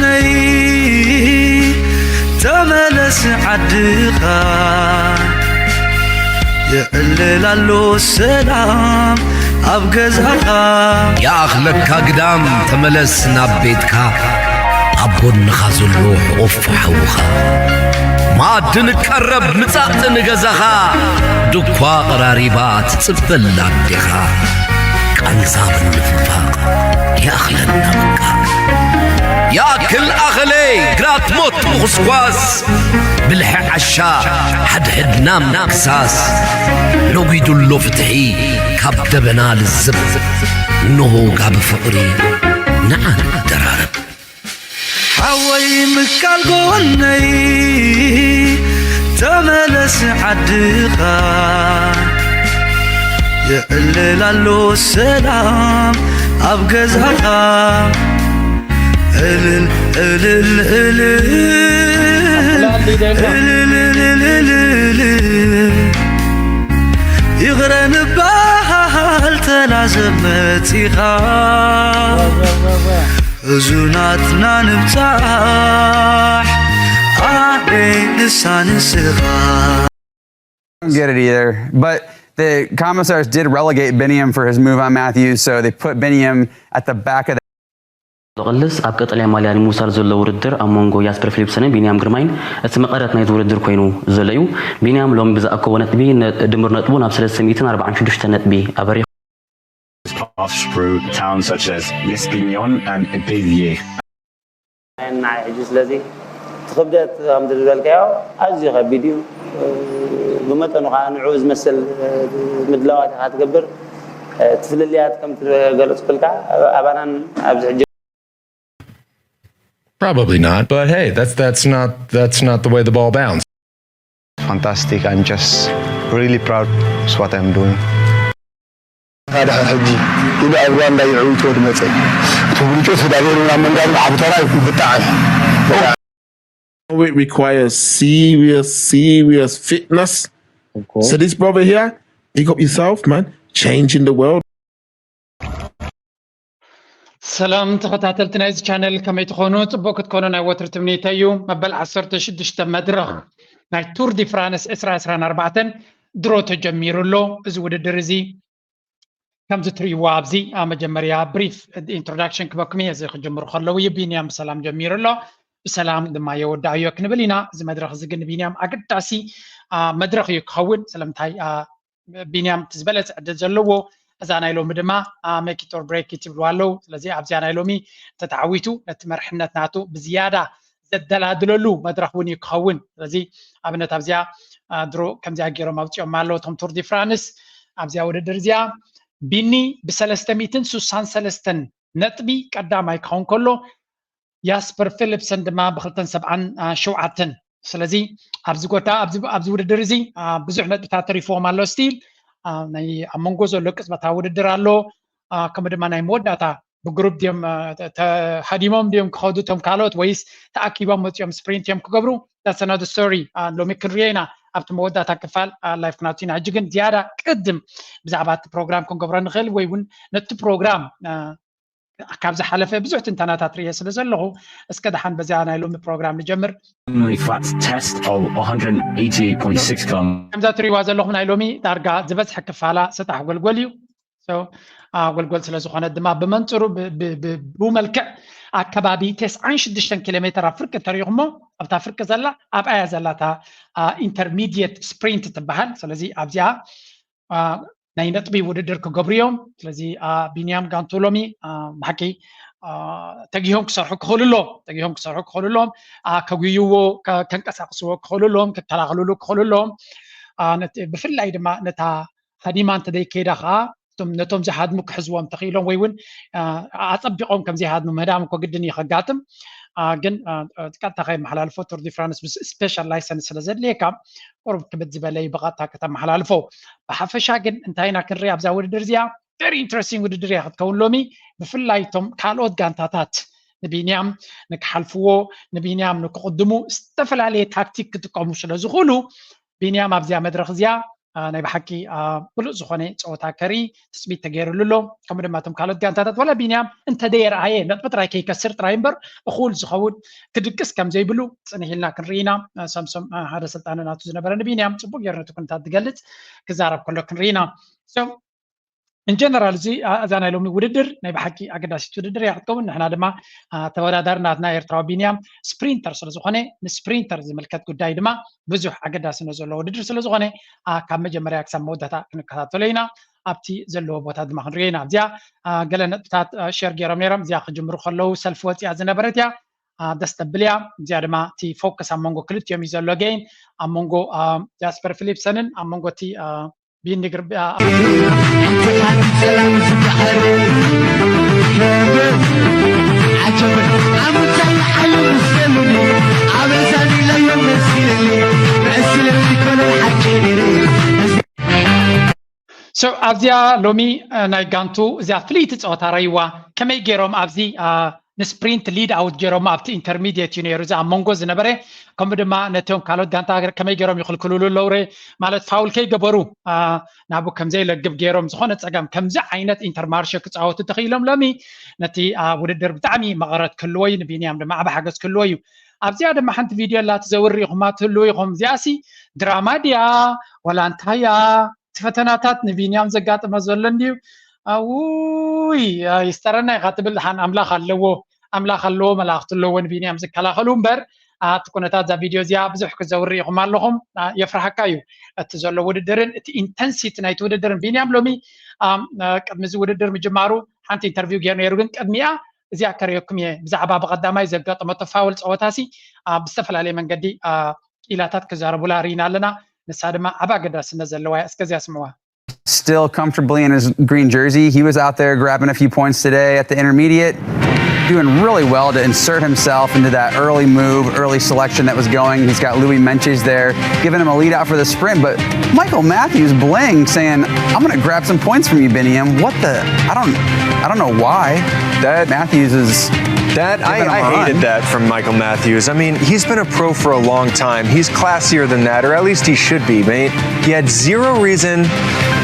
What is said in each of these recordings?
ነይ ተመለስ ዓድኻ፣ የዕልል ኣሎ ሰላም ኣብ ገዛኻ። ይኣኽለካ ግዳም፣ ተመለስ ናብ ቤትካ፣ ኣብ ጎንኻ ዘሎ ሕቑፍ ሓውኻ። መኣዲ ንቀረብ፣ ምጻእ ንገዛኻ፣ ድኳ ቀራሪባ ትጽበላ ኣዴኻ። ቃንዛ ምንፍፋቕ ይኣኽለና በቃ። ይኣክል ኣኸለ ግራት ሞት ምኹስኳስ፣ ብልሒ ዓሻ ሓድሕድና ምክሳስ። ነጒዱሎ ፍትሒ ካብ ደበና ልዝብ፣ እንሆ ጋቢ ፍቕሪ ንዓ ንደራረብ። ሓወይ ምካል ጎነይ ተመለስ ዓድኻ፣ የዕልል ኣሎ ሰላም ኣብ ገዛኻ። እልል እልል እልል እልል እልል እልል፣ ይቕረ ንበሃል ተላዘብ መጺኻ። ሕዙናትና ንብጻሕ ኣበይ ንሳ ንስኻ። Don't get it either. But the commissars did relegate Biniam for his move on Matthews, so they put Biniam at the back of the ዝቕልስ ኣብ ቀጠልያ ማልያ ንምውሳድ ዘሎ ውድድር ኣብ መንጎ ያስፐር ፊሊፕሰንን ቢንያም ግርማይን እቲ መቐረት ናይዚ ውድድር ኮይኑ ዘሎ እዩ። ቢንያም ሎሚ ብዝኣከቦ ነጥቢ ድምር ነጥቡ ናብ ሰለስተ ሚእትን ኣርባዓን ሽዱሽተ ነጥቢ ኣበሪኹ። Paths through towns such as Lespignon and Béziers. ንዓይ ሕጂ ስለዚ እቲ ክብደት ከምቲ ዝበልካዮ ኣዝዩ ከቢድ እዩ። ብመጠኑ ከዓ ንዕኡ ዝመስል ምድላዋት ኢኻ ትገብር። እቲ ፍልልያት ከምቲ ገለፅኩልካ ኣባናን ኣብዚ ሕጂ Probably not, but hey, that's that's not that's not the way the ball bounced. Fantastic. I'm just really proud of what I'm doing. ድሕር ሕጂ ኢሉ ኣብ ሩዋንዳ ይዕውትዎ ዝመፀ እቲ ብልጩ ተዳቤሩ ናብ መንጋሪ ዓብተራ ይኩን ብጣዕሚ It requires serious, serious fitness. So this brother here, big up yourself, man. Changing the world. ሰላም ተኸታተልቲ ናይዚ ቻነል ከመይ ትኾኑ? ፅቡቅ ክትኮኑ ናይ ወትሪ ትምኒተይ እዩ። መበል ዓሰርተ ሽዱሽተ መድረኽ ናይ ቱር ዲ ፍራንስ ዕስራ ዕስራን ኣርባዕተን ድሮ ተጀሚሩ ኣሎ። እዚ ውድድር እዚ ከምዚ ትርእይዎ ኣብዚ ኣብ መጀመርያ ብሪፍ ኢንትሮዳክሽን ክበኩም እየ። እዚ ክጅምሩ ከለዉ እዩ ቢንያም ብሰላም ጀሚሩ ኣሎ፣ ብሰላም ድማ የወዳእዮ ክንብል ኢና። እዚ መድረኽ እዚ ግን ንቢንያም ኣገዳሲ መድረኽ እዩ ክኸውን። ስለምንታይ ቢንያም እቲ ዝበለፀ ዕድል ዘለዎ እዛ ናይ ሎሚ ድማ make it or break it ይብልዋ ኣለዉ። ስለዚ ኣብዚኣ ናይ ሎሚ እንተተዓዊቱ ነቲ መርሕነት ናቱ ብዝያዳ ዘደላድለሉ መድረኽ እውን እዩ ክኸውን። ስለዚ ኣብነት ኣብዚኣ ድሮ ከምዚኣ ገይሮም ኣውፂኦም ኣለዉ እቶም ቱር ዲ ፍራንስ ኣብዚኣ ውድድር እዚኣ ቢኒ ብሰለስተ ሚእትን ስሳን ሰለስተን ነጥቢ ቀዳማይ ክኸውን ከሎ ያስፐር ፊሊፕሰን ድማ ብክልተን ሰብዓን ሸውዓተን ስለዚ ኣብዚ ጎዳ ኣብዚ ውድድር እዚ ብዙሕ ነጥብታት ተሪፍዎም ኣሎ ስቲል ናይ ኣብ መንጎ ዘሎ ቅፅበታዊ ውድድር ኣሎ ከምኡ ድማ ናይ መወዳእታ ብግሩፕ ድዮም ተሃዲሞም ድዮም ክኸዱ እቶም ካልኦት ወይስ ተኣኪቦም መፂኦም ስፕሪንት እዮም ክገብሩ that's another story ሎሚ ክንሪኦ ኢና ኣብቲ መወዳእታ ክፋል ላይፍ ክናቱ ኢና ሕጂ ግን ዝያዳ ቅድም ብዛዕባ እቲ ፕሮግራም ክንገብሮ ንኽእል ወይ እውን ነቲ ፕሮግራም ካብ ዝሓለፈ ብዙሕ ትንተናታት ርየ ስለ ዘለኹ እስከ ደሓን በዚኣ ናይ ሎሚ ፕሮግራም ንጀምር Flat test of one hundred eighty-eight point six gram. ከምዛ ትሪዋ ዘለኹም ናይ ሎሚ ዳርጋ ዝበዝሐ ክፋላ ሰጣሕ ጎልጎል እዩ ጎልጎል ስለ ዝኾነ ድማ ብመንፅሩ ብመልክዕ ኣከባቢ ተስዓን ሽዱሽተን ኪሎ ሜትር ኣብ ፍርቂ እንተሪኹሞ ኣብታ ፍርቂ ዘላ ኣብኣያ ዘላታ ኢንተርሚድየት ስፕሪንት ትበሃል ስለዚ ኣብዚኣ ናይ ነጥቢ ውድድር ክገብሩ እዮም ስለዚ ቢንያም ጋንቱ ሎሚ ብሓቂ ተጊሆም ክሰርሑ ክኽእሉ ኣለዎም ተጊሆም ክሰርሑ ክኽእሉ ኣለዎም ከጉይዎ ከንቀሳቅስዎ ክኽእሉ ኣለዎም ክከላኸልሉ ክኽእሉ ኣለዎም ብፍላይ ድማ ነታ ሃዲማ እንተዘይከይዳ ከዓ ነቶም ዝሃድሙ ክሕዝዎም ተኽኢሎም ወይ እውን ኣፀቢቆም ከም ዘይሃድሙ ምህዳም እኮ ግድን እዩ ከጋጥም ግን ቀጥታ ከይመሓላልፎ ቱር ዲ ፍራንስ ምስ ስፔሻል ላይሰንስ ስለ ዘድልየካ ቁሩብ ክብድ ዝበለ እዩ ብቐጥታ ከተመሓላልፎ ብሓፈሻ ግን እንታይ ኢና ክንርኢ ኣብዛ ውድድር እዚኣ very interesting ውድድር እያ ክትከውን ሎሚ ብፍላይ እቶም ካልኦት ጋንታታት ንቢንያም ንክሓልፍዎ ንቢንያም ንክቕድሙ ዝተፈላለየ ታክቲክ ክጥቀሙ ስለ ዝኽእሉ ቢንያም ኣብዚኣ መድረክ እዚኣ ናይ ብሓቂ ብሉፅ ዝኾነ ፀወታ ከርኢ ትፅቢት ተገይርሉ ኣሎ። ከምኡ ድማ እቶም ካልኦት ጋንታታት ዋላ ቢንያም እንተደየርኣየ ነጥቢ ጥራይ ከይከስር ጥራይ እምበር እኹል ዝኸውን ክድቅስ ከም ዘይብሉ ፅንሕ ኢልና ክንርኢ ኢና። ሳምሶም ሓደ ስልጣነ ናቱ ዝነበረ ንቢንያም ፅቡቅ ገይሩ ነቲ ኩነታት ዝገልፅ ክዛረብ ከሎ ክንርኢ ኢና። ኢንጀነራል እዚ እዛ ናይ ሎሚ ውድድር ናይ ብሓቂ ኣገዳሲት ውድድር እያ ክትከውን። ንሕና ድማ ተወዳዳሪ ናትና ኤርትራዊ ቢንያም ስፕሪንተር ስለዝኾነ ንስፕሪንተር ዝምልከት ጉዳይ ድማ ብዙሕ ኣገዳስነት ዘለዎ ውድድር ስለዝኾነ ካብ መጀመርያ ክሳብ መወዳእታ ክንከታተሎ ኢና። ኣብቲ ዘለዎ ቦታ ድማ ክንሪኦ ኢና። እዚኣ ገለ ነጥብታት ሸር ገይሮም ነይሮም። እዚኣ ክጅምሩ ከለዉ ሰልፊ ወፂኣ ዝነበረት እያ። ደስ ተብል እያ። እዚኣ ድማ እቲ ፎከስ ኣብ መንጎ ክልቲኦም እዩ ዘሎ። ገይን ኣብ መንጎ ጃስፐር ፊሊፕሰንን ኣብ መንጎ እቲ ቢኒ ግርቢ ኣብዚኣ ሎሚ ናይ ጋንቱ እዚኣ ፍልይቲ ፀወታ ረይዋ ከመይ ገይሮም ኣብዚ ንስፕሪንት ሊድ ኣውት ገይሮሞ ኣብቲ ኢንተርሚዲየት እዩ ነይሩ። እዚ ኣብ መንጎ ዝነበረ ከምኡ ድማ ነቶም ካልኦት ጋንታ ከመይ ገይሮም ይኽልክልሉ ኣለውረ ማለት ፋውል ከይገበሩ ናቡ ከምዘይለግብ ገይሮም ዝኾነ ፀገም ከምዚ ዓይነት ኢንተርማርሸ ክፃወቱ ተኽኢሎም ሎሚ ነቲ ውድድር ብጣዕሚ መቐረት ክህልዎ እዩ። ንቢንያም ድማ ዓብ ሓገዝ ክህልዎ እዩ። ኣብዚኣ ድማ ሓንቲ ቪድዮ ኣላ ትዘውር ኢኹማ ትህልው ኢኹም። እዚኣሲ ድራማ ድያ ዋላ እንታይ እያ? እቲ ፈተናታት ንቢንያም ዘጋጥመ ዘሎ እንድዩ። ውይ ይስጠረና ኢኻ ትብል ሓን ኣምላኽ ኣለዎ ኣምላኽ ኣለዎ መላእኽቲ ኣለዎ ንቢንያም ዝከላኸሉ እምበር። እቲ ኩነታት እዛ ቪድዮ እዚኣ ብዙሕ ክዘውር ኢኹም ኣለኹም። የፍርሃካ እዩ እቲ ዘሎ ውድድርን እቲ ኢንተንሲቲ ናይቲ ውድድርን። ቢንያም ሎሚ ቅድሚ እዚ ውድድር ምጅማሩ ሓንቲ ኢንተርቪው ገይሩ ነይሩ፣ ግን ቅድሚኣ እዚኣ ከርእየኩም እየ። ብዛዕባ ብቐዳማይ ዘጋጠመቶ ፋውል ፀወታሲ ብዝተፈላለየ መንገዲ ኢላታት ክዛረቡላ ርኢና ኣለና። ንሳ ድማ ዓብ ኣገዳስነት ዘለዋ እያ። እስከዚያ ስምዋ። Still comfortably in his green jersey. He was out there grabbing a few points today at the intermediate, doing really well to insert himself into that early move, early selection that was going. He's got Louis Menches there, giving him a lead out for the sprint. But Michael Matthews bling saying, "I'm going to grab some points from you, Biniam." What the? I don't, I don't know why. That Matthews is that I, I hated that from Michael Matthews. I mean, he's been a pro for a long time. He's classier than that, or at least he should be. Man, he had zero reason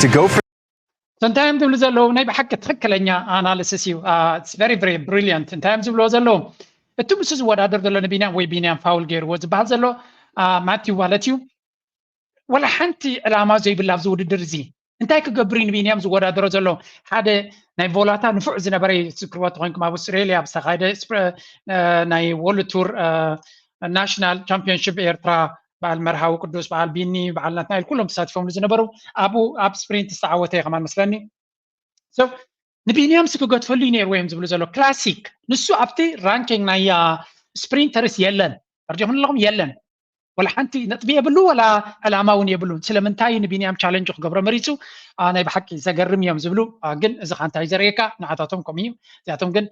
to go for. እንታይ እዮም ዝብሉ ዘለዉ? ናይ ብሓቂ ትኽክለኛ ኣናሊሲስ እዩ። It's very very brilliant። እንታይ እዮም ዝብልዎ ዘለዉ? እቲ ምስ ዝወዳደር ዘሎ ንቢንያም ወይ ቢንያም ፋውል ገይርዎ ዝበሃል ዘሎ ማቲው ማለት እዩ። ወላ ሓንቲ ዕላማ ዘይብላ ኣብዚ ውድድር እዚ እንታይ ክገብር እዩ ንቢንያም ዝወዳደሮ ዘሎ? ሓደ ናይ ቮላታ ንፉዕ ዝነበረ ዝክርዎ ተኮይንኩም ኣብ ኣውስትሬሊያ ኣብ ዝተካየደ ናይ ወርልድ ቱር ናሽናል ቻምፒዮንሽፕ ኤርትራ በዓል መርሃዊ ቅዱስ በዓል ቢኒ በዓል ናትናኤል ኩሎም ተሳቲፎምሉ ዝነበሩ ኣብኡ ኣብ ስፕሪንት ዝተዓወተ እዩ ከማን መስለኒ። ንቢንያም ሲ ክገድፈሉ እዩ ነይርዎ እዮም ዝብሉ ዘሎ ክላሲክ ንሱ ኣብቲ ራንኪንግ ናይ ስፕሪንተርስ የለን። ፈርዲኹም ኣለኹም የለን። ወላ ሓንቲ ነጥቢ የብሉ ወላ ዕላማ እውን የብሉን። ስለምንታይ ንቢንያም ቻለንጅ ክገብሮ መሪፁ? ናይ ብሓቂ ዘገርም እዮም ዝብሉ። ግን እዚ ካ እንታይ ዘርእየካ? ንዓታቶም ከምኡ እዩ። እዚኣቶም ግን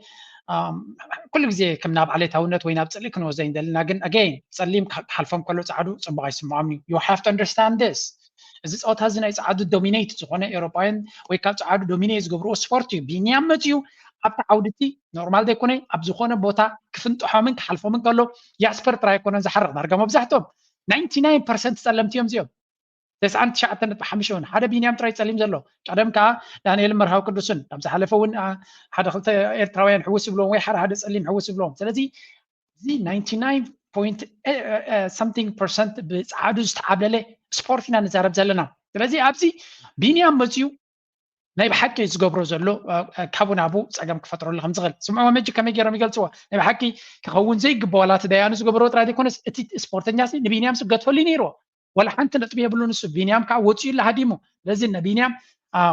ኩሉ ግዜ ከም ናብ ዓሌታውነት ወይ ናብ ፅልኢ ክንወስዶ ይንደልና። ግን ኣገይን ፀሊም ክሓልፎም ከሎ ፃዕዱ ፅቡቅ ኣይስምዖም እዩ። You have to understand this። እዚ ፀወታ እዚ ናይ ፃዕዱ ዶሚኔት ዝኾነ ኤውሮጳውያን ወይ ካብ ፃዕዱ ዶሚኔት ዝገብርዎ ስፖርት እዩ። ቢንያም መፅዩ ኣብቲ ዓውድቲ ኖርማል ዘይኮነ ኣብ ዝኾነ ቦታ ክፍንጥሖምን ክሓልፎምን ከሎ ያስፐር ጥራይ ኣይኮነን ዝሓርቕ ዳርጋ መብዛሕትኦም ናይንቲ ናይን ፐርሰንት ፀለምቲ እዮም እዚኦም። ተስዓን ትሽዓተን ነጥቢ ሓሙሽተ ሓደ ቢንያም ጥራይ ጸሊም ዘሎ። ቀደም ከኣ ዳንኤል መርሃዊ ቅዱስን ኣብ ዝሓለፈ እውን ሓደ ክልተ ኤርትራውያን ሕውስ ይብልዎም ወይ ሓደ ሓደ ጸሊም ሕውስ ይብልዎም። ስለዚ እዚ ናይንቲ ናይን ፖይንት something percent ብጸዓዱ ዝተዓብለለ ስፖርት ኢና ንዛረብ ዘለና። ስለዚ ኣብዚ ቢንያም መጽዩ ናይ ብሓቂ ዝገብሮ ዘሎ ካብኡ ናብኡ ጸገም ክፈጥረሉ ከም ዝኽእል ስምዕዎ መጂ ከመይ ገይሮም ይገልጽዎ። ናይ ብሓቂ ክኸውን ዘይግብኦ ዋላ እቲ ደያኑ ዝገበሮ ጥራይ ዘይኮነስ እቲ ስፖርተኛ ንቢንያም ስገድፈሉ ነይርዎ። ዋላ ሓንቲ ነጥቢ የብሉን እሱ። ቢንያም ከዓ ወፂኡ ኣሎ ሃዲሙ። ስለዚ እነ ቢንያም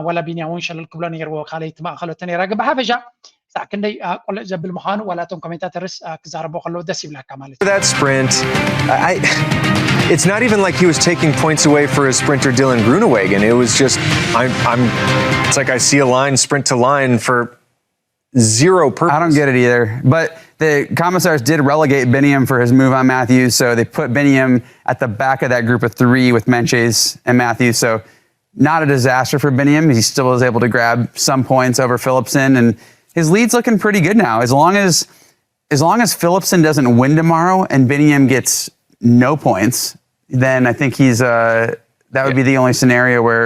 ዋላ ቢንያም እውን ሸለል ክብሎ ነይርዎ ካልኣይቲ ማእኸለቶ ነይራ። ግን ብሓፈሻ ክሳዕ ክንደይ ቆልዕ ዘብል ምዃኑ ዋላ እቶም ኮሜንታተርስ ክዛረቦ ከለዉ ደስ ይብለካ ማለት እዩ። That sprint, I, it's not even like he was taking points away for his sprinter Dylan Groenewegen. It was just, I'm, I'm, it's like I see a line, sprint to line for zero purpose. I don't get it either. But the commissars did relegate Biniam for his move on Matthews, so they put Biniam at the back of that group of three with Menches and Matthews. So not a disaster for Biniam. He still was able to grab some points over Philipsen, and his lead's looking pretty good now. As long as as long as Philipsen doesn't win tomorrow and Biniam gets no points, then I think he's uh, That would be the only scenario where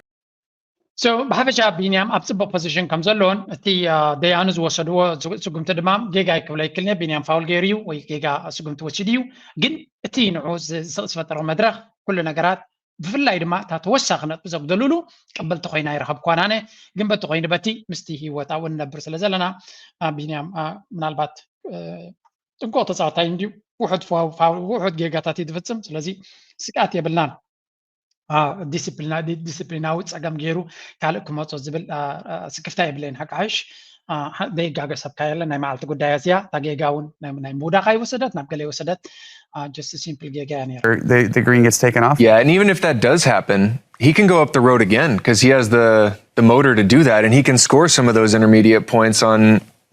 so ብሓፈሻ ቢንያም ኣብ ፅቡቅ ፖዚሽን ከም ዘለዎን እቲ ደያኑ ዝወሰድዎ ስጉምቲ ድማ ጌጋ ክብሎ ይክልኒ። ቢንያም ፋውል ገይሩ እዩ ወይ ጌጋ ስጉምቲ ወሲዱ እዩ። ግን እቲ ንዑ ዝፈጠሮ መድረክ ኩሉ ነገራት ብፍላይ ድማ እታ ተወሳኺ ነጥቢ ዘጉደሉሉ ቀበልቲ ኮይና ይረኸብኳን ኣነ። ግን በቲ ኮይኑ በቲ ምስቲ ህይወት ኣብኡ ንነብር ስለ ዘለና ቢንያም ምናልባት ጥንቆ ተፃዋታይ እንዲዩ ውሑድ ጌጋታት እዩ ዝፍፅም። ስለዚ ስግኣት የብልናን። ዲስፕሊናዊ ፀገም ገይሩ ካልእ ክመፆ ዝብል ስክፍታ የብለይን። ሓቂ ሓይሽ ዘይጋገ ሰብ ካየለ ናይ መዓልቲ ጉዳይ እዚያ እታ ጌጋ እውን ናይ ምውዳቕ ኣይወሰደት ናብ ገለ ይወሰደት just simple ጌጋ እያ ነይራ። the, the green gets taken off. Yeah, and even if that does happen, he can go up the road again because he has the the motor to do that, and he can score some of those intermediate points on.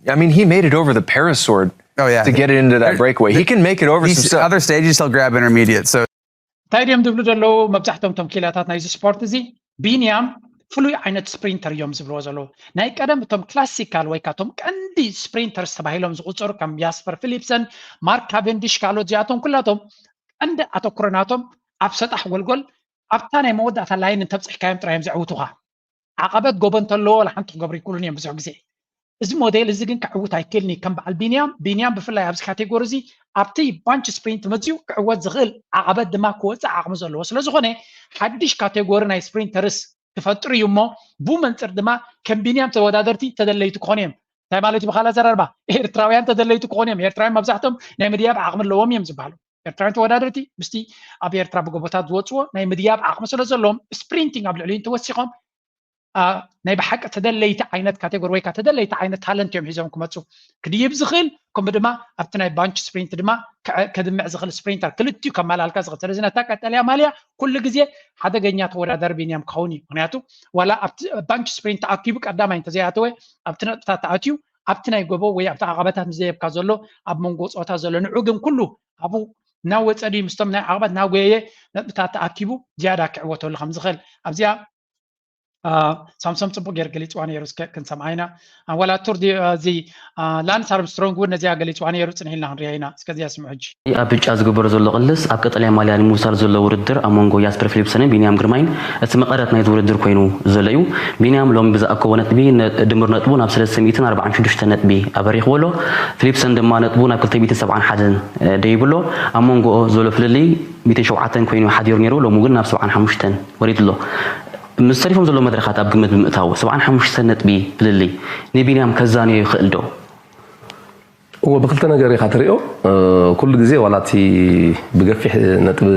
I mean, he made it over the parasword Oh yeah. to get it into that breakaway. He can make it over some These stuff. Other stages he'll grab intermediate. So እንታይ ድዮም ዝብሉ ዘለዉ መብዛሕቶም ቶም ኪላታት ናይዚ ስፖርት እዚ ቢንያም ፍሉይ ዓይነት ስፕሪንተር እዮም ዝብልዎ ዘለዉ። ናይ ቀደም እቶም ክላሲካል ወይ ካቶም ቀንዲ ስፕሪንተርስ ተባሂሎም ዝቁፀሩ ከም ያስፐር ፊሊፕሰን፣ ማርክ ካቨንዲሽ፣ ካልኦት እዚኣቶም ኩላቶም ቀንዲ ኣተኩሮ ናቶም ኣብ ሰጣሕ ጎልጎል ኣብታ ናይ መወዳእታ ላይን እንተብፅሕካዮም ጥራይ እዮም ዘዕውቱኻ። ዓቐበት ጎቦ እንተለዎ ዋላ ሓንቲ ክገብሩ ይክእሉን እዮም ብዙሕ ግዜ። እዚ ሞዴል እዚ ግን ክዕውት ኣይክእልን እዩ ከም በዓል ቢንያም። ቢንያም ብፍላይ ኣብዚ ካቴጎሪ እዚ ኣብቲ ባንች ስፕሪንት መፅዩ ክዕወት ዝኽእል ዓቐበት ድማ ክወፅእ ዓቕሚ ዘለዎ ስለዝኾነ ሓድሽ ካቴጎሪ ናይ ስፕሪንተርስ ክፈጥር እዩ እሞ ብኡ መንፅር ድማ ከም ቢንያም ተወዳደርቲ ተደለይቲ ክኾኑ እዮም። እንታይ ማለት እዩ? ብካል ኣዘራርባ ኤርትራውያን ተደለይቲ ክኾኑ እዮም። ኤርትራውያን መብዛሕቶም ናይ ምድያብ ዓቕሚ ኣለዎም እዮም ዝበሃሉ። ኤርትራውያን ተወዳደርቲ ምስቲ ኣብ ኤርትራ ብጎቦታት ዝወፅዎ ናይ ምድያብ ዓቕሚ ስለ ዘለዎም ስፕሪንቲንግ ኣብ ልዕሊኡ እንተወሲኾም ናይ ብሓቂ ተደለይቲ ዓይነት ካቴጎሪ ወይ ከዓ ተደለይቲ ዓይነት ታለንት እዮም ሒዞም ክመፁ። ክድይብ ዝኽእል ከምኡ ድማ ኣብቲ ናይ ባንች ስፕሪንት ድማ ከድምዕ ዝኽእል ስፕሪንተር ክልቲኡ ከመላልካ ዝኽእል። ስለዚ ነታ ቀጠልያ ማልያ ኩሉ ግዜ ሓደገኛ ተወዳዳሪ ቢንያም ክኸውን እዩ። ምክንያቱ ዋላ ኣብቲ ባንች ስፕሪንት ተኣኪቡ ቀዳማይ እንተዘይኣተወ ኣብቲ ነጥብታት ተኣትዩ ኣብቲ ናይ ጎቦ ወይ ኣብቲ ዓቐበታት ምስ ዘየብካ ዘሎ ኣብ መንጎ ፆታ ዘሎ ንዑ ግን ኩሉ ኣብኡ እናወፀ ድዩ ምስቶም ናይ ዓቐበት እናጎየየ ነጥብታት ተኣኪቡ ዝያዳ ክዕወተሉ ከም ዝኽእል ኣብዚኣ ሳምሶም ፅቡቅ ገይር ገሊፅዋ ነይሩ። እስከ ክንሰምዓ ኢና። ዋላ ቱር እዚ ላንስ ኣርምስትሮንግ እውን ነዚኣ ገሊፅዋ ነይሩ። ፅንሕ ኢልና ክንሪኣ ኢና። እስከ እዚኣ ስምዑ ሕጂ። ኣብ ብጫ ዝግበሮ ዘሎ ቅልስ ኣብ ቀጠልያ ማልያ ንምውሳድ ዘሎ ውድድር ኣብ መንጎ ያስፐር ፊሊፕሰንን ቢንያም ግርማይን እቲ መቐረት ናይቲ ውድድር ኮይኑ ዘሎ እዩ። ቢንያም ሎሚ ብዝኣከቦ ነጥቢ ድምር ነጥቡ ናብ ሰለስተ ሚእትን ኣርባዓን ሽዱሽተ ነጥቢ ኣበሪኽዎ ኣሎ። ፊሊፕሰን ድማ ነጥቡ ናብ ክልተ ሚእትን ሰብዓን ሓደን ደይቡ ኣሎ። ኣብ መንጎኦ ዘሎ ፍልልይ ሚእትን ሸውዓተን ኮይኑ ሓዲሩ ነይሩ፣ ሎሚ ግን ናብ ሰብዓን ሓሙሽተን ወሪዱ ኣሎ። ምስ ተሪፎም ዘለዉ መድረኻት ኣብ ግምት ብምእታው ሰብዓን ሓሙሽተ ነጥቢ ፍልልይ ንቢንያም ከዛንዮ ይኽእል ዶ? እዎ ብክልተ ነገር ኢኻ ትሪኦ። ኩሉ ግዜ ዋላ እቲ ብገፊሕ ነጥቢ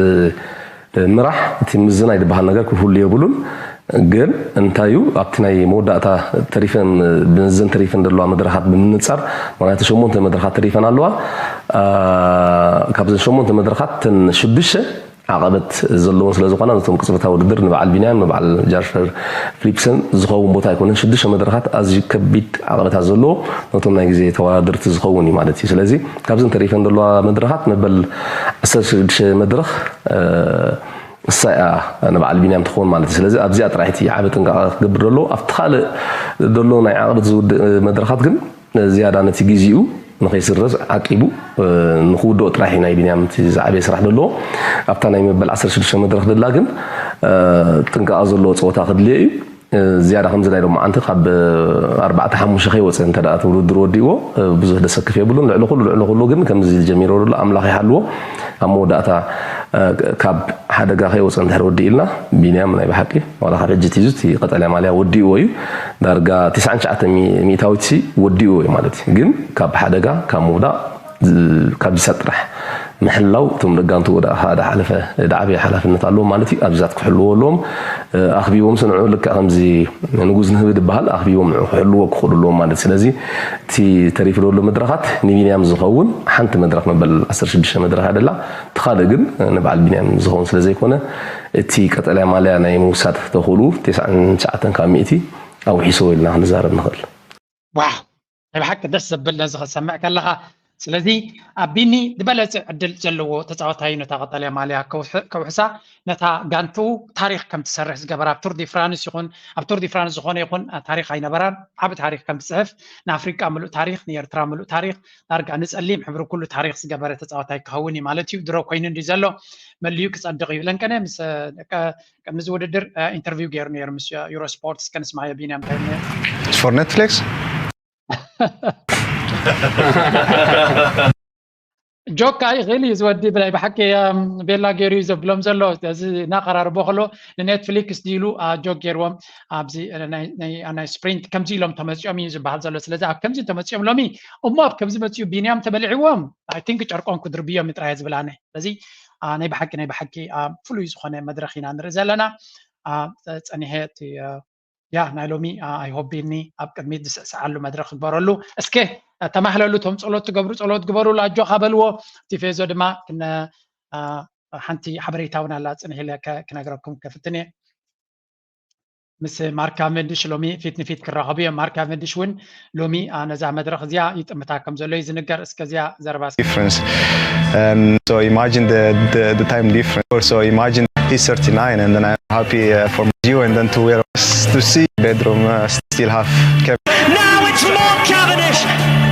ምራሕ እቲ ምዝናይ ዝበሃል ነገር ክህሉ የብሉን። ግን እንታይ እዩ ኣብቲ ናይ መወዳእታ ተሪፈን ብምዘን ተሪፈን ዘለዋ መድረኻት ብምንፃር ምክንያቱ ሸሞንተ መድረኻት ተሪፈን ኣለዋ። ካብዘን ሸሞንተ መድረኻት ተን ሽዱሽተ ዓቐበት ዘለዎን ስለ ዝኾና ነቶም ቅፅበታዊ ውድድር ንበዓል ቢንያም ንበዓል ጃስፐር ፊሊፕሰን ዝኸውን ቦታ ኣይኮነን። ሽዱሽተ መድረኻት ኣዝዩ ከቢድ ዓቐበታት ዘለዎ ነቶም ናይ ግዜ ተወዳደርቲ ዝኸውን እዩ ማለት እዩ። ስለዚ ካብዘን ተሪፈን ዘለዋ መድረኻት መበል ዓሰርተ ሽዱሽተ መድረኽ እሳ እያ ንበዓል ቢንያም ትኸውን ማለት እዩ። ስለዚ ኣብዚኣ ጥራሕ እቲ ዓቢ ጥንቃቐ ክገብር ዘለዎ ኣብቲ ካልእ ዘሎ ናይ ዓቐበት ዝውድእ መድረኻት ግን ዝያዳ ነቲ ግዜኡ ንኸይስረዝ ዓቂቡ ንክውድኦ ጥራሕ እዩ ናይ ቢንያም እቲ ዝዓበየ ስራሕ ዘለዎ። ኣብታ ናይ መበል ዓሰርተ ሽዱሽተ መድረኽ ደላ ግን ጥንቃቐ ዘለዎ ፀወታ ክድልዮ እዩ። ዝያዳ ከምዚ ናይ ሎማዓንቲ ካብ ኣርባዕተ ሓሙሽተ ከይወፀ እንተ እቲ ውድድር ወዲእዎ ብዙሕ ደሰክፍ የብሉን። ልዕሊ ኩሉ ልዕሊ ኩሉ ግን ከምዚ ጀሚሮ ዘሎ ኣምላኽ ይሓልዎ ኣብ መወዳእታ ካብ ሓደጋ ከይወፀ እንድሕር ወዲእልና ቢንያም ናይ ብሓቂ ዋላ ካብ ሕጂ ቲዙ እቲ ቀጠልያ ማልያ ወዲእዎ እዩ። ዳርጋ ትስዓን ትሽዓተን ሚእታዊት ሲ ወዲእዎ እዩ ማለት እዩ። ግን ካብ ሓደጋ ካብ ምውዳቕ ካብ ዲሳ ጥራሕ ምሕላው እቶም ደጋንቱ ወደ ሓደ ሓለፈ ደዓበየ ሓላፍነት ኣለዎም ማለት እዩ። ኣብዛት ክሕልዎ ኣለዎም ኣኽቢቦም ስንዑ ልክዕ ከምዚ ንጉዝ ንህቢ ዝበሃል ኣኽቢቦም ንዑ ክሕልዎ ክኽእሉ ኣለዎም ማለት እዩ። ስለዚ እቲ ተሪፉ ዘሎ መድረኻት ንቢንያም ዝኸውን ሓንቲ መድረኽ መበል ዓሰርተ ሽዱሽተ መድረኽ ኣደላ እቲ ካልእ ግን ንበዓል ቢንያም ዝኸውን ስለ ዘይኮነ እቲ ቀጠልያ ማልያ ናይ ምውሳድ ተኽእሉ ተስዓን ትሽዓተን ካብ ሚእቲ ኣውሒስዎ ኢልና ክንዛረብ ንኽእል። ዋው ናይ ብሓቂ ደስ ዘብል ነዚ ክሰምዕ ከለኻ ስለዚ ኣብ ቢኒ ዝበለፀ ዕድል ዘለዎ ተፃዋታይ እዩ ነታ ቀጠልያ ማልያ ከውሕሳ፣ ነታ ጋንቱ ታሪክ ከም ትሰርሕ ዝገበራ ኣብ ቱር ዲ ፍራንስ ይኹን ኣብ ቱር ዲ ፍራንስ ዝኾነ ይኹን ታሪክ ኣይነበራን። ዓብ ታሪክ ከም ትፅሕፍ ንኣፍሪቃ ምሉእ ታሪክ ንኤርትራ ምሉእ ታሪክ ዳርጋ ንፀሊም ሕብሪ ኩሉ ታሪክ ዝገበረ ተፃዋታይ ክኸውን እዩ ማለት እዩ። ድሮ ኮይኑ እንዲ ዘሎ መሊኡ ክፀድቕ እዩ። ለንቀነ ምስ ቅድሚ እዚ ውድድር ኢንተርቪው ገይሩ ነይሩ ምስ ዩሮ ስፖርት። እስከ ንስማዮ ቢንያም እንታይ ነይሩ? For Netflix? ጆክ ኣይኽእል እዩ ዝወዲ ብላይ ብሓቂ ቤላ ገይሩ እዩ ዘብሎም ዘሎ። እዚ እናቀራርቦ ከሎ ንኔትፍሊክስ ዲሉ ጆክ ገይርዎም ኣብዚ ናይ ስፕሪንት ከምዚ ኢሎም ተመፂኦም እዩ ዝበሃል ዘሎ። ስለዚ ኣብ ከምዚ ተመፂኦም ሎሚ እሞ ኣብ ከምዚ መፅኡ ቢንያም ተበልዕዎም ኣይ ቲንክ ጨርቆም ክድርብዮም ጥራይ ዝብላነ። ስለዚ ናይ ብሓቂ ናይ ብሓቂ ፍሉይ ዝኾነ መድረክ ኢና ንርኢ ዘለና። ፀኒሐ እቲ ያ ናይ ሎሚ ኣይሆቢኒ ኣብ ቅድሚት ዝስዕስዓሉ መድረክ ግበረሉ። እስከ ተማህለሉ፣ እቶም ፀሎት ትገብሩ ፀሎት ግበሩሉ፣ ኣጆኻ በልዎ። ቲፌዞ ድማ ሓንቲ ሓበሬታ እውን ኣላ ፅንሕ ኢለ ክነግረኩም ከፍትን እየ። ምስ ማርክ ካቨንዲሽ ሎሚ ፊት ንፊት ክራኸቡ እዮም። ማርክ ካቨንዲሽ እውን ሎሚ ነዛ መድረክ እዚኣ ይጥምታ ከም ዘሎ እዩ ዝንገር። እስከ እዚኣ ዘረባ difference. And so imagine the, the, the time difference. So imagine he's thirty-nine and then I'm happy uh, for you and then to wear to see bedroom uh, still have Kevin. Now it's Mark Cavendish.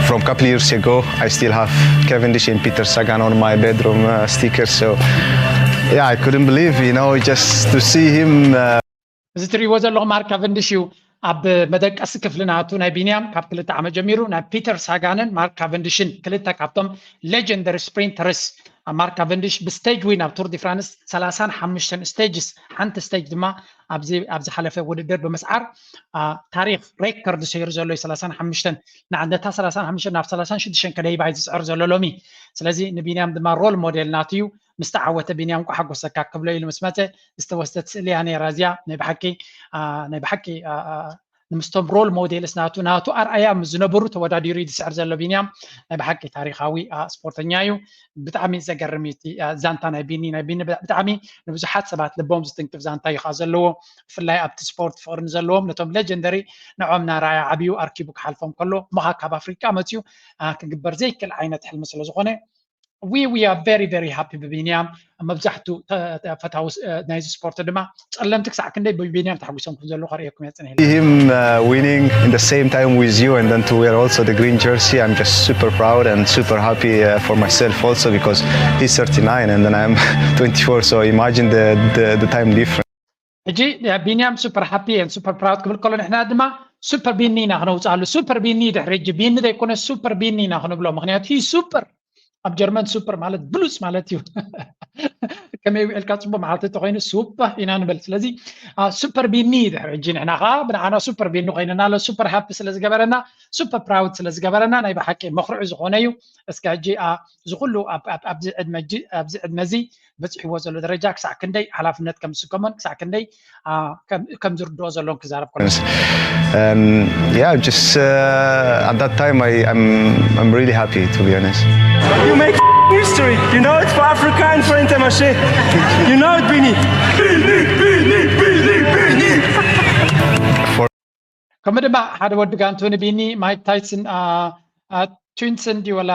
From a couple years ago, I still have Cavendish and Peter Sagan on my bedroom uh, sticker. So yeah, I couldn't believe, you know, just to see him. Uh, እዚ ትሪእዎ ዘለኹም ማርክ ካቨንዲሽ እዩ። ኣብ መደቀሲ ክፍሊ ናቱ ናይ ቢንያም ካብ ክልተ ዓመት ጀሚሩ ናይ ፒተር ሳጋንን ማርክ ካቨንዲሽን ክልተ ካብቶም ሌጀንደሪ ስፕሪንተርስ ማርክ ካቨንዲሽ ብስቴጅ ዊን ኣብ ቱር ዲ ፍራንስ ሰላሳን ሓሙሽተን ስቴጅስ ሓንቲ ስቴጅ ድማ ኣብዚ ዝሓለፈ ውድድር ብምስዓር ታሪክ ሬከርድ ሰይሩ ዘሎ እዩ። ሰላሳን ሓሙሽተን ንዓንደታ ሰላሳን ሓሙሽተን ናብ ሰላሳን ሽዱሽተን ከደይባይ ዝፅዕር ዘሎ ሎሚ። ስለዚ ንቢንያም ድማ ሮል ሞዴል ናቱ እዩ። ምስ ተዓወተ ቢንያም እንኳ ሓጎሰካ ክብሎ ኢሉ ምስ መፀ ዝተወስደት ስእሊ እያ ነይራ እዚኣ። ናይ ብሓቂ ናይ ብሓቂ ንምስቶም ሮል ሞዴልስ ናቱ ናቱ ኣርኣያ ምስ ዝነበሩ ተወዳዲሩ እዩ ዝስዕር ዘሎ ቢንያም። ናይ ብሓቂ ታሪካዊ ስፖርተኛ እዩ። ብጣዕሚ ዘገርም እዩ እቲ ዛንታ ናይ ቢኒ። ናይ ቢኒ ብጣዕሚ ንብዙሓት ሰባት ልቦም ዝትንክፍ ዛንታ እዩ ከዓ ዘለዎ። ብፍላይ ኣብቲ ስፖርት ፍቅሪ ንዘለዎም ነቶም ሌጀንደሪ ንዖም ናራያ ዓብዩ ኣርኪቡ ክሓልፎም ከሎ እሞ ከዓ ካብ ኣፍሪቃ መፅዩ ክግበር ዘይክእል ዓይነት ሕልሚ ስለዝኾነ we we are very very happy ብቢንያም። መብዛሕቱ ፈታዊ ናይዚ ስፖርት ድማ ጸለምቲ ክሳዕ ክንደይ ብቢንያም ተሓጒሶም ከም ዘለዉ ከርእየኩም እየ ጽንሕ ኢለ። Him uh, winning in the same time with you and then to wear also the green jersey, I'm just super proud and super happy uh, for myself also because he's thirty-nine and then I'm twenty-four, so imagine the, the, the time difference. ሕጂ ቢንያም super happy and super proud ክብል ከሎ ንሕና ድማ ሱፐር ቢኒ ኢና ክነውፅኣሉ። ሱፐር ቢኒ ድሕሪ ሕጂ ቢኒ ዘይኮነ ሱፐር ቢኒ ኢና ክንብሎ። ምክንያቱ super ኣብ ጀርመን ሱፐር ማለት ብሉፅ ማለት እዩ። ከመይ ውዕልካ ፅቡቅ መዓልቲ እንተኮይኑ ሱፐ ኢና ንብል። ስለዚ ሱፐር ቢኒ ድሕሪ ሕጂ ንሕና ከዓ ብንዓና ሱፐር ቢኒ ኮይንና ኣሎ። ሱፐር ሃፒ ስለዝገበረና ሱፐር ፕራውድ ስለዝገበረና ናይ ብሓቂ መኩርዒ ዝኮነ እዩ። እስከ ሕጂ እዚ ኩሉ ኣብዚ ዕድመ እዚ በፂሕዎ ዘሎ ደረጃ ክሳዕ ክንደይ ሓላፍነት ከም ዝስከሞን ክሳዕ ክንደይ ከም ዝርድኦ ዘሎን ክዛረብ ከሎ And yeah, just uh, at that time I, I'm I'm really happy to be honest. You make history. You know it for Africa and for Intermarché. You know it, Bini. Bini, Bini, Bini, Bini. For ከምኡ ድማ ሓደ ወዲ ጋንቱ ንቢኒ ማይክ ታይስን ትዊንሰን ድዩ ወላ